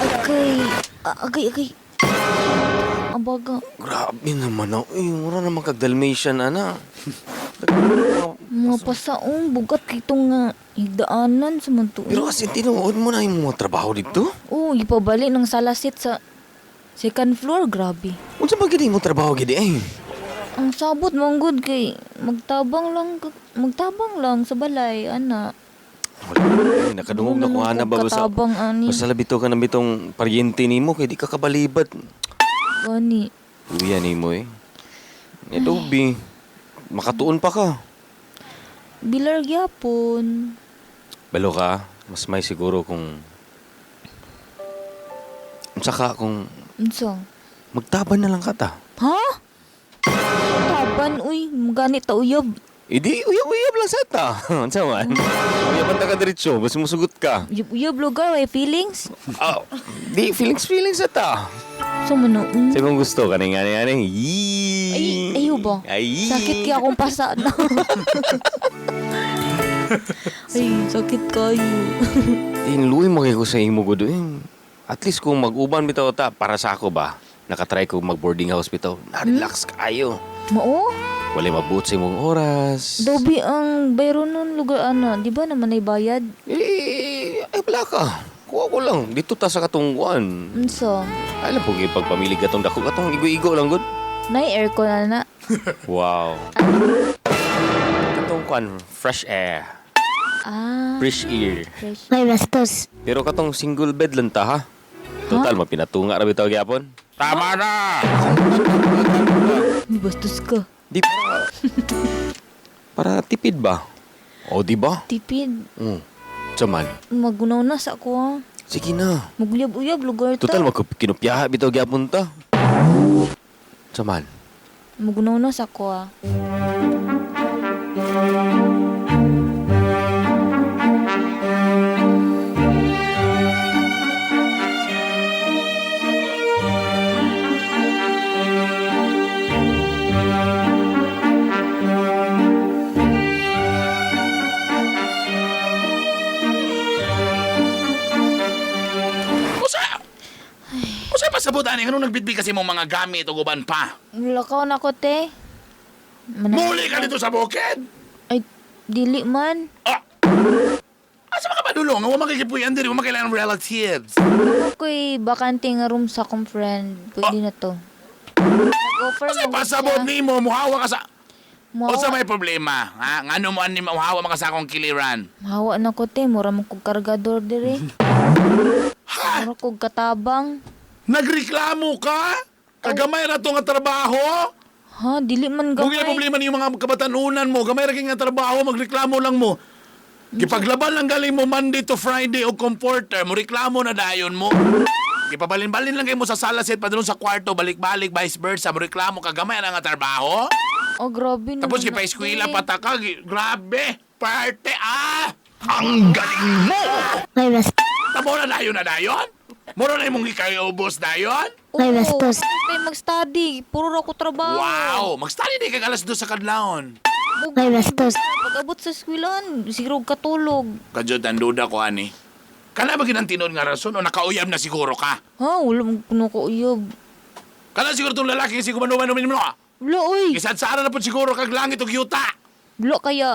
Agay. Ah, Agay, agay. Ang baga. Grabe naman ako. Eh, mura naman kag Dalmatian, ana. Mga pasaong bugat kitong nga higdaanan sa mantuon. Pero kasi tinuod mo na yung mga trabaho dito. Oo, ipabalik ng salasit sa second floor, grabe. Unsa ba gid mo trabaho gid eh? Ang sabot manggod kay magtabang lang magtabang lang sa balay, ana. Wala, nakadungog na ko ana ba basta. Katabang ani. Basta labito ka na bitong paryente nimo kay di ka kabalibad. Gani. Uya nimo eh. Ito bi. Makatuon pa ka. Bilar gyapon. Balo ka, mas may siguro kung unsa ka kung Unsa? magtaban na lang ka ta. Ha? Taban uy, gani ta uyab. Idi, uyab-uyab lang sa ta. Unsa man? Uyaban ta ka diretso, basta musugot ka. Uyab lugar way feelings. Oh, di feelings feelings sa ta. So man mm. Sa imong gusto kaning ani ani. Yee. Ay, ayo ba? Ay. Sakit kaya akong pasa na. Ay, sakit kayo. Inluoy mo kay ko sa imo gud eh. At least kung mag-uban bitaw ta para sa ako ba. Nakatry ko mag-boarding house bitaw. Na-relax kayo. Mao? Wala mabuot sa imong oras. Dobi ang bayro nun lugar ana, di ba naman ay bayad? Eh, ay wala ka. Kuha ko lang. Dito ta sa katungguan. Unso? Ay lang po pagpamilig katong dako. Katong igo-igo lang gud. Nay aircon na na. Wow. Katong kwan, fresh air. Ah, Fresh air. fresh. May bastos. Pero katong single bed lang ta ha. Total, mapinatunga ra bitaw gyapon. Tama na! May bastos ka. Di para, para tipid ba? O di ba? Tipid. Saman. Magunaw na sa ako ha. Sige na. Magliyab-uyab lugar ta. Total, magkinupyaha bitaw gyapon ta. Saman. Magunaw na sa ako ha. Usa! Usa pasabot ani nganong nagbitbit kasi mong mga gamit ug uban pa? Mulakaw na ko te. Muli ka dito sa bukid. Ay, dili man. Ah! Asa man ka padulong? Wa makikipuy-an diri, wa makailangan relatives. Ako'y bakante nga room sa akong friend. Pwede na to. Nag-offer Usa mo pasabot nimo, muhawa ka sa Muhawa, Usa may problema, ha? Ngano mo ani muhawa man ka sa akong kiliran? Muhawa na ko te. Mura man kog kargador dire. Ha? Mura kog katabang. Nagreklamo ka? Kagamay ra to nga trabaho? Ha, dili man Kung gamay. problema niyo mga kabatanunan mo, gamay ra kay nga trabaho, magreklamo lang mo. Gipaglaban lang galing mo Monday to Friday o comforter, mo reklamo na dayon mo. Gipabalin-balin lang kay mo sa sala set padulong sa kwarto, balik-balik vice versa, mo reklamo ka gamay ra nga trabaho. Oh, grabe Tapos naman na, gipa-eskwela te. pa ta ka, grabe. Parte ah! Ang galing mo! May bastos. Tamo na dayon na dayon? Mura na imong gikaubos dayon? May bastos. Tayo mag-study. Puro ra ko trabaho. Wow! Mag-study di kag alas 2 sa kadlawon. May bastos. Pag abot sa eskwelaan, siguro katulog. Kadyot, ang duda ko ani. Kana ba ginang tinuod nga rason o nakauyab na siguro ka? Ha, wala mo kuno ko uyab. Kana siguro tong lalaki kasi kumanuman mo. Wala, oy. Gisadsara na po siguro kag langit ug yuta. Wala kaya.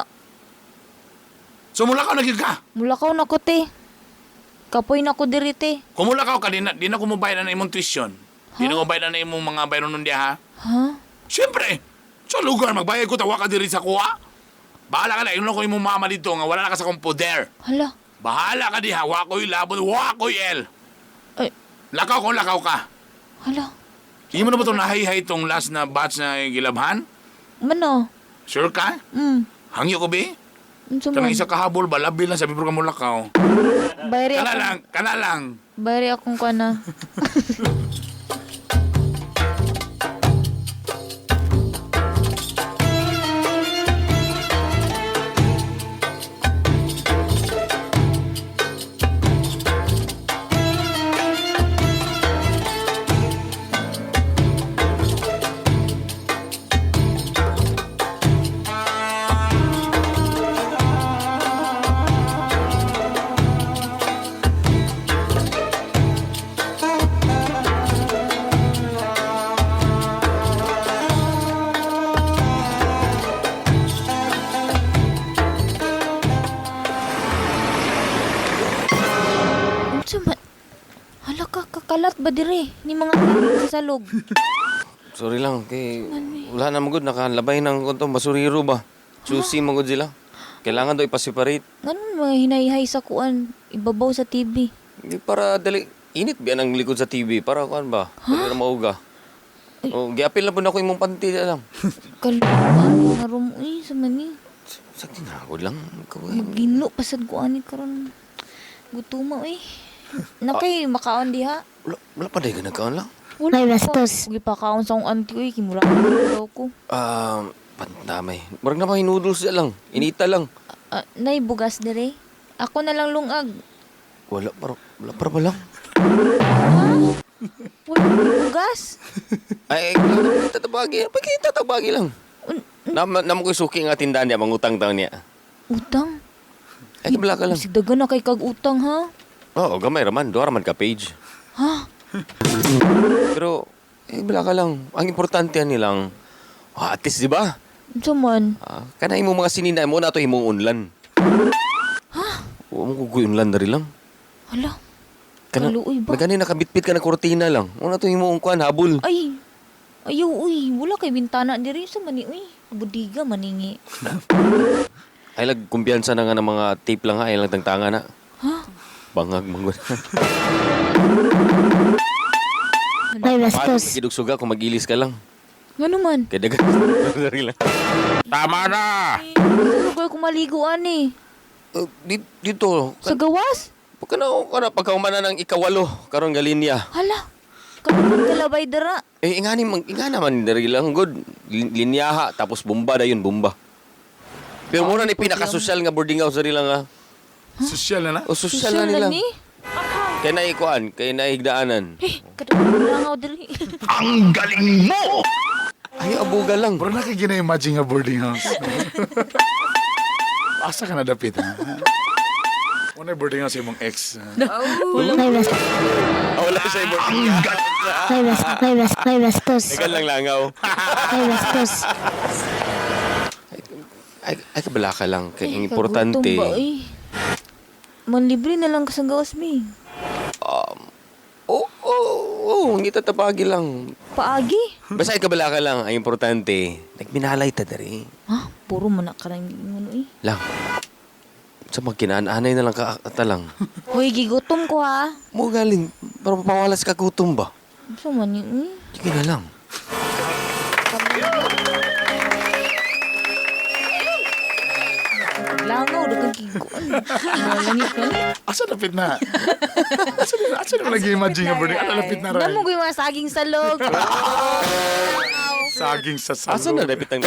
So mula ka na gyud ka. Mulakaw na ko, te. Kapoy na ko diri, te. Kung mula ka di na, di na ko mobayad na imong tuition. Di na ko mobayad na imong mga bayron nun diha ha. Ha? Siyempre, sa lugar magbayad ko tawa ka diri sa kuha. Bahala ka na, ingon ko imong mama dito nga wala na ka sa akong poder. Hala. Bahala ka diha, wa ko'y labon, wa ko'y el. Ay. Lakaw kung lakaw ka. Hala. Hindi mo na ba itong nahihay itong last na batch na gilabhan? Mano? Sure ka? Hangyo ko, be? Unsa Kanang man? isa kahabol ba? Labi lang, sabi ko ka mulakaw. Bayri Kana akong, lang, kana lang. bayri akong kana. Unsa man? Hala ka, kakalat ba dire? Ni mga sa salog. Sorry lang, kay wala na magud nakalabay ng kuntong basuriro ba. Susi magud sila. Kailangan daw ipa-separate. Ganun mga hinayhay sa kuan, ibabaw sa TV. Hindi para dali init biyan ang likod sa TV para kuan ba? Dali ra mauga. Oh, giapil na po na ako imong panty lang. Kaluan nga room uy sa mani. Sa tinagod lang. Ikaw, eh. Maginlo pasad ko ani karon. Gutuma uy. Nakay makaon diha. Wala, wala pa dahil ka nagkaon lang. Wala May bastos. Gipakaon sa akong auntie uy, kimura daw ko. Pantamay. Murag na pa noodles siya lang. Inita lang. Ah, nay bugas dire. Ako na lang lungag. Wala pa, wala pa ba lang? Wala bugas. Ay, tatabagi. Pag tatabagi lang. Nam ko suki nga tindahan niya, mangutang taon niya. Utang. Ay, kabla ka lang. Sigdagan na kay kag utang ha. Oo, gamay raman. Duha raman ka page. Ha? Pero, eh, bala ka lang. Ang importante yan nilang, at least, di ba? Unsa man? Ah, kana imong mga sinina mo na to imong unlan. Ha? Wa mo kugoy unlan dari lang. Hala. Kana, Kaluoy ba? Magani nakabitbit ka na kurtina lang. Una to imong kuan habol. Ay, ayaw, uy. Wala kay bintana diri sa mani, uy. Budiga maningi. Ay lag kumpiyansa na nga ng mga tape lang ha, ay lang tangtanga na. Ha? Bangag manggod. May bastos. Magidugsuga kung magilis ka lang. Ngano man? Kay dagan. Sorry lang. Tama na. Sa lugar ko maligo, ani. Dito. Sa gawas? Pagka na, kana pagkaumana ng ikawalo karon galinya. Hala. Kapag kalabay dara. Eh ingani man inga naman diri lang good. Linyaha tapos bomba dayon bomba. Pero mura ni pinakasosyal nga boarding house diri lang ha. Sosyal na na? O sosyal na nila. ni? Kay na ikuan, kay na higdaanan. Eh, kadang diri. Ang galing mo! Ay, abuga lang. Bro, nakikina-imagine nga boarding house. Asa ka na dapit, ha? Una boarding house imong ex. ha? May bastos. Ah, wala siya boarding house. May bastos. May bastos. May bastos. Teka lang langaw. May bastos. Ay, ay kabala ka lang. Kay ang Eh, importante. kagutom ba, eh? Manlibre na lang ka sa gawas, mi. Oo, oh, oh, oh, ngita tabagi lang. Paagi? Basta ay kabala ka lang, ang importante, nagminalay ta diri. Ha? Puro man na karang ano eh. Lang. Sa magkinaan-anay na lang ka ata lang. Hoy, gigutom ko ha. Mo galing, para mapawalas ka gutom ba? Ano man yun eh? Sige na lang. Langaw, dagang giguan. Malangit ka ni. Asa dapit na? Asa na nag-imagine nga boarding? Asa dapit na rin? Namo ko yung mga saging salog. Saging sa salog. Asa na dapit ang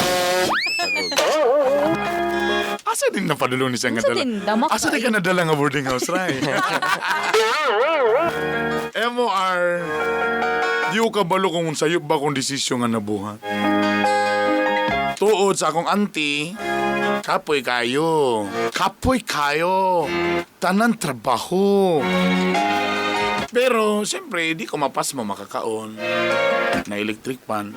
Asa din napadulong ni siya nga Asa dala? din, damak Asa din ka ka eh. nadala nga boarding house, right? MOR, di ko kabalo kung sayo ba kung desisyon nga nabuhat. Tuod sa akong auntie, kapoy kayo. Kapoy kayo. Tanan trabaho. Pero, siyempre, di ko mapas mo makakaon. Na electric pan.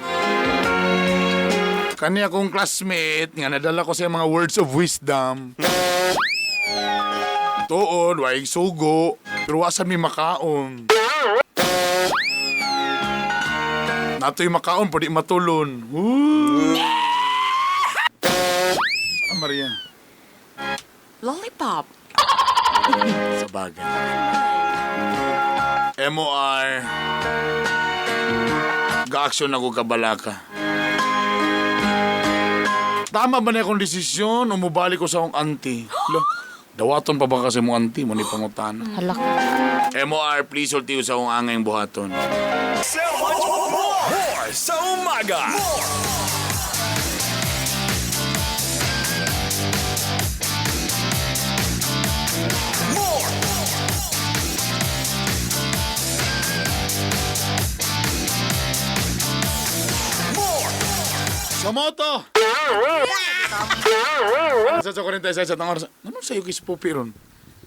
Kani akong classmate, nga nadala ko sa mga words of wisdom. Tuod, waig sugo, pero wa sa mi makaon. Natoy makaon, pwede matulon. Woo! Saan Maria? Lollipop. Sa bagay. MOR. Ga-action ako kabalaka. Tama ba na akong desisyon o mubalik ko sa akong auntie? Lo, dawaton pa ba kasi mo auntie? Mo ni pangutana. Halak. MOR, please sulti ko sa akong angay buhaton. So much more sa umaga. Somoto! Sa 46 at ang oras. Ano sa'yo kay Pupi ron?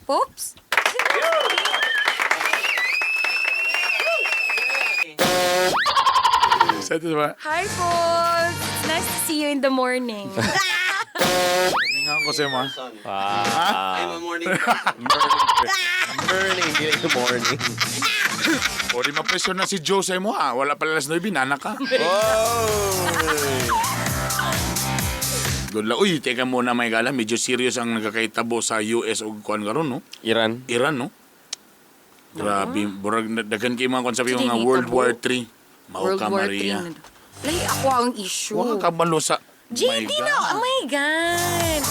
Poops? Sa ito ba? Hi, Pops! It's nice to see you in the morning. Mingahan ko sa'yo, ma. Ah. I'm a morning Morning, dili morning. O di ma-pressure na si Joe sa'yo mo, ha? Wala pala alas 9, nana ka. Good luck. Uy, teka muna, may gala. Medyo serious ang nagkakaitabo sa US o kuan karon, no? Iran. Iran, no? Grabe. Burag, daghan kay mga konsabi Sige, mga World hitabo. War III. Mao World ka, War Maria. III. Lay, ako ang issue. Wa ka kabalo sa... JD My na! God. Oh my God!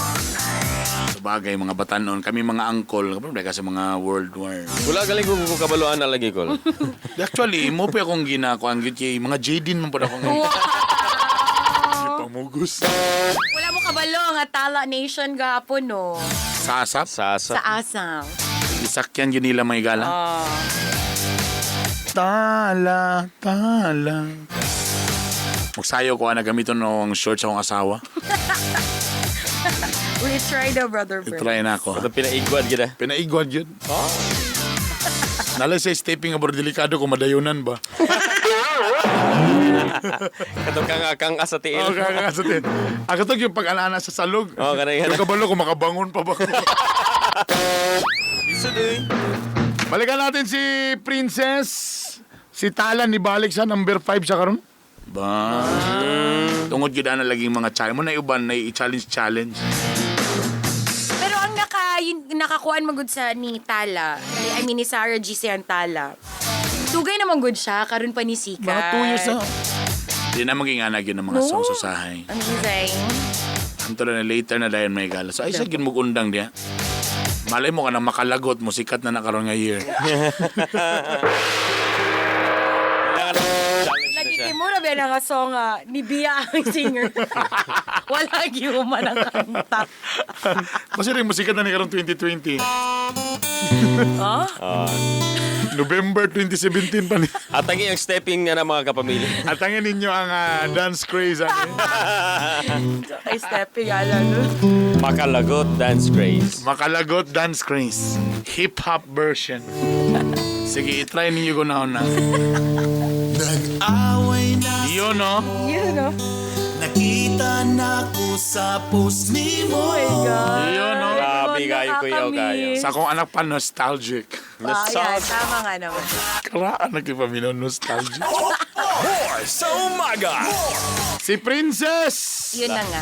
Sa bagay, mga batanon. Kami mga angkol. Kapag ka sa mga World War. Wala galing kung kabaluan na lagi ko. Actually, mo pa akong ginakuan gyud kay mga Jaden man pud ako ngayon. Pamugos. Wala mo kabalo nga Tala Nation gapon, no? Sa asap? Sa Sa asam. Isakyan yun nila may gala. Ah. Tala, tala. Magsayo ko na gamiton no ang shorts sa akong asawa. We try daw, Brother Bert. I-try na ako. Ito pinaigwad gid ah. Pinaigwad yun. Oh. Nalay sa stepping nga delikado kung madayunan ba. Katong kang kang sa tiil. Oo, kang sa tiil. Ang katong yung pag-alaana sa salog. Oo, kanang Yung kabalo kung makabangon pa ba ko. Lisod eh. Balikan natin si Princess. Si Talan ni balik sa number 5 siya karon. Ba. Tungod gyud ana laging mga challenge mo na uban na i-challenge challenge. Pero ang nakakuan magud sa ni Tala, I mean ni Sarah G. si Tala. Tugay naman good siya, karon pa ni Sikat. Mga 2 years na. Di na maging ana gyud ng mga No. songs usahay. Amazing. Anto na later na dayon may gala. So ay sa gyud mo undang diya. Malay mo ka na makalagot mo sikat na nakaron nga year. Lagi kay mo rabi na nga song ni Bia ang singer. Wala gyud man ang kanta. Kasi rin mo sikat na ni karon 2020. Huh? November 2017 pa ni. Atangin ang stepping nga na mga kapamilya. Atangin ninyo ang dance craze. Ano? Ay, stepping, ala, no? Makalagot dance craze. Makalagot dance craze. Hip-hop version. Sige, itry ninyo ko na una. Nag-away na Yun, no? Yun, no? Nakita na ko sa post ni mo. Oh my God. Yun, no? Grabe kayo, kuya, kayo. Sa akong anak pa, nostalgic. Ah, yan, tama nga naman. Karaan nagkipaminaw, nostalgic. More sa umaga. Si Princess! Yun na nga.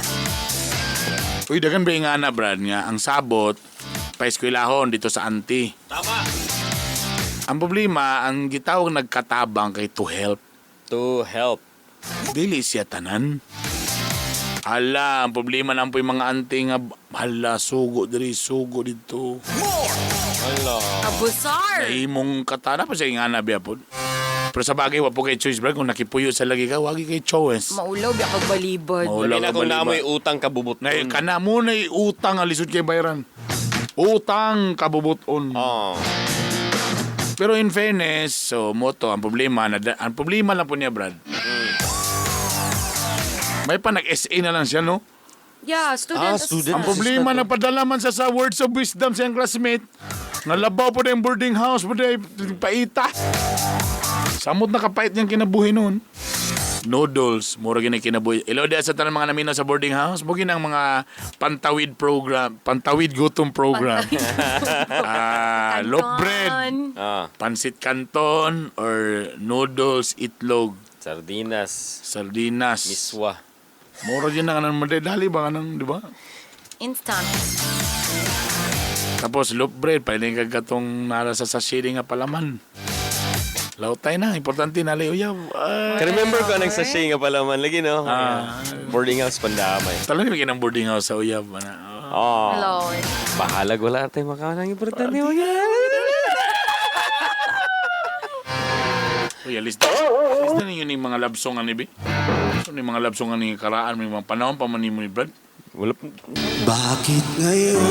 Uy, dagan ba yung nga na, Brad, nga ang sabot, paeskwelahon dito sa auntie. Tama. Ang problema, ang gitawag nagkatabang kay to help. To help. Dili siya tanan. Hala, ang problema na po yung mga auntie nga, hala, sugo diri, sugo dito. Hala. Abusar! Nahimong katana pa siya yung ana biya po. Pero sa bagay, wa po kay choice, Brad. Kung nakipuyo sa lagi ka, wagi kay choice. Maulaw, biya kag balibad. Maulaw Labi na ka kung balibad. naamoy utang kabubuton. Nay, kana mo na utang ang lisod kay bayaran. Utang kabubuton. Oh. Pero in fairness, so moto ang problema na ang problema lang po niya, Brad. May pa nag-SA na lang siya, no? Yeah, student. Ah, student. Ang problema nagpadala man siya sa words of wisdom sa iyang classmate. Nalabaw po na yung boarding house, po na yung paita. Samot na kapait niyang kinabuhi noon. Noodles, mura gini kinabuhi. Ilaw di sa tanan mga namino sa boarding house, mo ang mga pantawid program, pantawid gutom program. Ah, loaf bread, Ah, pansit canton or noodles, itlog, sardinas, sardinas. miswa. Mura gini ang anong madali ba anong, di ba? Instant. Tapos loaf bread, pwede ka katong nara sa sachet nga palaman. Lautay na, importante na uyaw. Ay. Ka-remember ko anong sachet nga pala man lagi, no? Ah. Boarding house pandamay. Talaga may ng boarding house sa uyab. Ana. Oh. Lord. Bahalag wala tayo makaon ang importante mo. Uy, alis na. Alis na ninyo ni mga love song ani bi. So ni mga love song ani karaan may mga panahon pa man nimo ni Brad. Wala Bakit ngayon?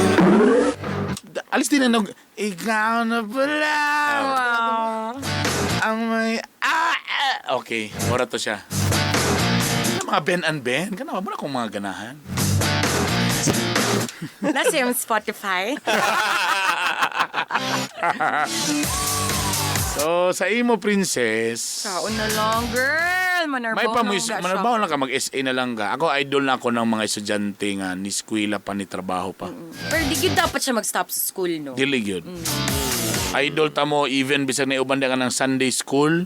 Alis din na nag ikaw na pala. Ang may ah, ah. Okay, mura to siya. Ano mga Ben and Ben? Kana ba akong mga ganahan? Nasa yung Spotify. So, sa imo, princess, Kaon na lang, girl. Manarbaw may pa na mo lang siya. manarbaho lang ka mag-SA na lang ka. Ako idol na ako ng mga estudyante nga ni eskwela pa ni trabaho pa. Pero di yun dapat siya mag-stop sa school, no? Dili gyud. Idol ta mo even bisag na uban ka ng Sunday school,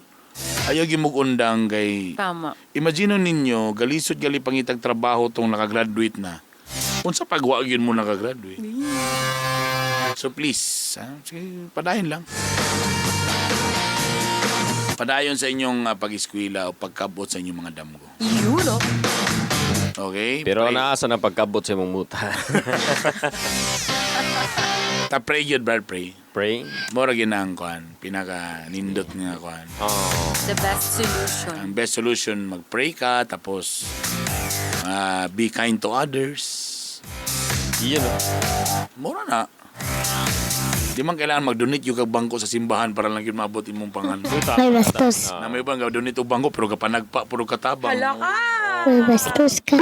ayaw gyud mo undang kay Tama. Imagine ninyo galisod gali pangitag trabaho tong nakagraduate na. Unsa pagwa gyud mo nakagraduate? So please, ha? Sige, padayon lang. Padayon sa inyong pag-eskwela o pagkabot sa inyong mga damgo. Yun, no? Okay? Pero Pray. naasa na pagkabot sa imong muta. Ta pray yun, Brad, pray. Pray. Mora ginang kuan, pinaka nindot nga kuan. Oh. The best solution. Ang best solution, mag-pray ka, tapos be kind to others. Yun, no? Mura na. Di man kailangan mag-donate yung kag bangko sa simbahan para lang yun maabot imong pangan. May bastos. Na may ubang ga-donate og bangko pero kapanagpa puro katabang. Hala ka! May bastos ka.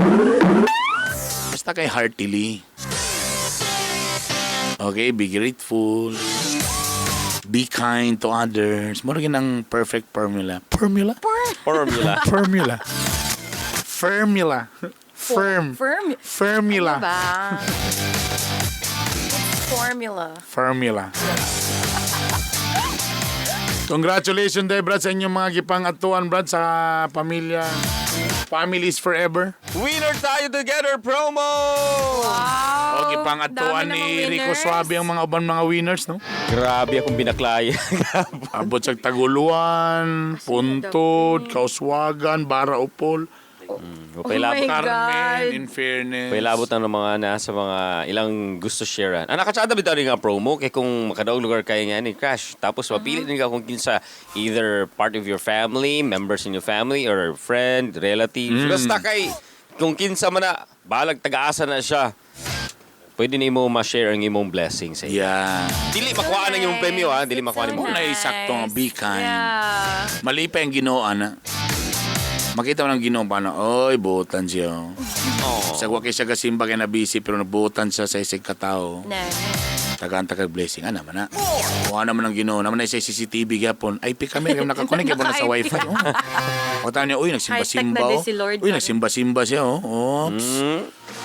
Basta kay heartily. Okay, be grateful. Be kind to others. Mura yun ang perfect formula. Formula? Formula. Formula. Formula. Firm. Firm. Formula. Ano ba? It's formula. Formula. Congratulations day, Brad, sa inyong mga gipang-atuan, Brad, sa pamilya. Families forever. Winner tayo together promo! Wow! O, gipang-atuan dami ni namang Rico winners. Suabe ang mga uban mga winners, no? Grabe akong binaklaya. Abot sa Taguluan, Puntod, Kauswagan, Bara Upol, Oh my Carmen, God. in fairness. Pailabot na ng mga nasa mga ilang gusto share. Ah, nakachada bitaw rin nga promo kay kung makadaog lugar kay nga ni crash. Tapos mapili din ka kung kinsa either part of your family, members in your family or friend, relatives. Basta kay kung kinsa man na balag taga-asa na siya. Pwede nimo ma-share ang imong blessing sa iya. Yeah. Dili makuha ang imong premyo ha, dili makuha nimo. Kung naisakto nga, be kind. Yeah. Mali pa yung Ginoo, ana. Makita mo ng Ginoo paano, oy, buotan siya. Oh. Sa wa kay siya kasimba kay na busy pero nabuotan siya sa isig katao. Na. Tagaan tagag blessing ana man na. Kuha naman ang Ginoo, naman na sa CCTV gyapon. IP kami kay nakakonect gyapon na sa Naka-IP. wifi. Oh. Pagkatao niya, uy, nagsimba-simba High-tech na oh. din si Lord, Uy, pare. nagsimba-simba siya oh. Oops.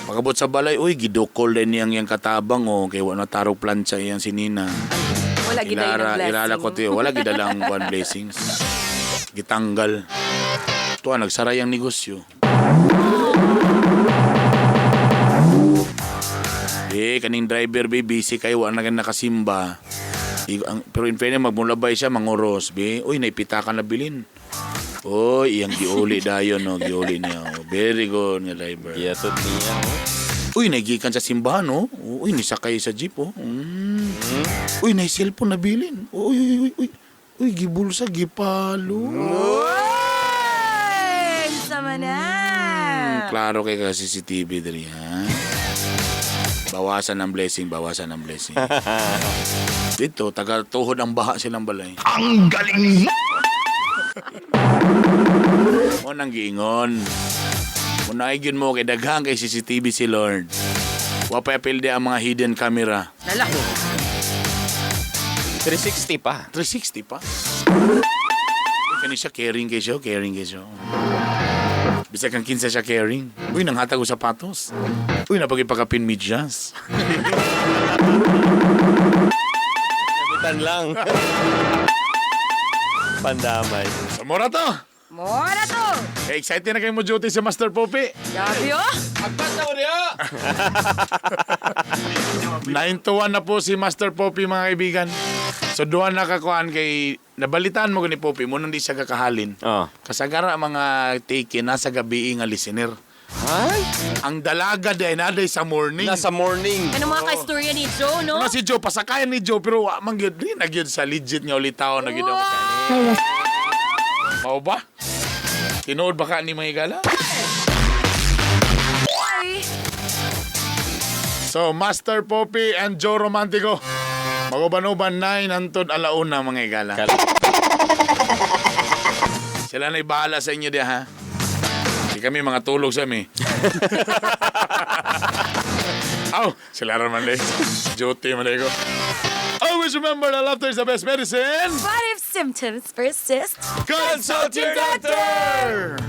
Pagabot sa balay, uy, gidukol din niyang iyang katabang oh, kay wa na tarog plancha iyang sinina. Wala giday na Ilara, blessing. ilala ko tiyo, wala gidalang one blessings. Gitanggal. Tuwa, nagsaray ang negosyo. Eh, kaning driver be, busy kayo, wala na ka nakasimba. Pero in fairness, magmulabay siya, manguros, be. Uy, naipita ka na bilin. Uy, iyang giuli dayon, no, giuli niya. Oh. Very good nga driver. Giyatot niya. Oh. Uy, nagikan sa simbahan, oh. Uy, nisakay sa jeep, oh. Uy, nay cellphone na bilin. Uy, uy, uy, uy. Uy, gibulsa, gipalo. Uy! Sama na! Klaro kay ka CCTV diri, ha? Bawasan ng blessing, bawasan ng blessing. Dito, taga tuhod ang baha silang balay. Ang galing mo! Mo nang giingon. Munaigyon mo kay daghang kay CCTV si Lord. Wa pa apil di ang mga hidden camera. Lala. 360 pa. 360 pa. Kani siya caring kay siya, caring kay siya. Bisag kang kinsa siya caring. Uy, nanghatag og sapatos. Uy, napagipakapin medyas. Gamitan lang. Pandamay. Sa mura to! Mora to! Eh, excited na kayo mo duty si Master Poppy. Grabe oh! Agpas na mo niya! 9-1 na po si Master Poppy, mga kaibigan. So, duha na kakuan kay nabalitaan mo ni Poppy, mo nang di siya kakahalin. Oh. Kasagara ang mga take nasa gabi nga listener. Ay? Ang dalaga day na day sa morning. Nasa morning. Ano mga kaistorya ni Joe, no? Ano si Joe, pasakayan ni Joe, pero wa man gyud di na gyud sa legit nga ulitaw na gyud ang Wow! Mao ba? Tinuod ba ka ni mga higala? Ay! So, Master Poppy and Joe Romantico. Maguban-uban 9 hantod alauna mga higala. Sila na'y bahala sa inyo diha ha. Di kami mga tulog sa mi. Aw, sila raman eh. Duty man eh ko. Always remember that laughter is the best medicine. But if symptoms persist, Consult your doctor!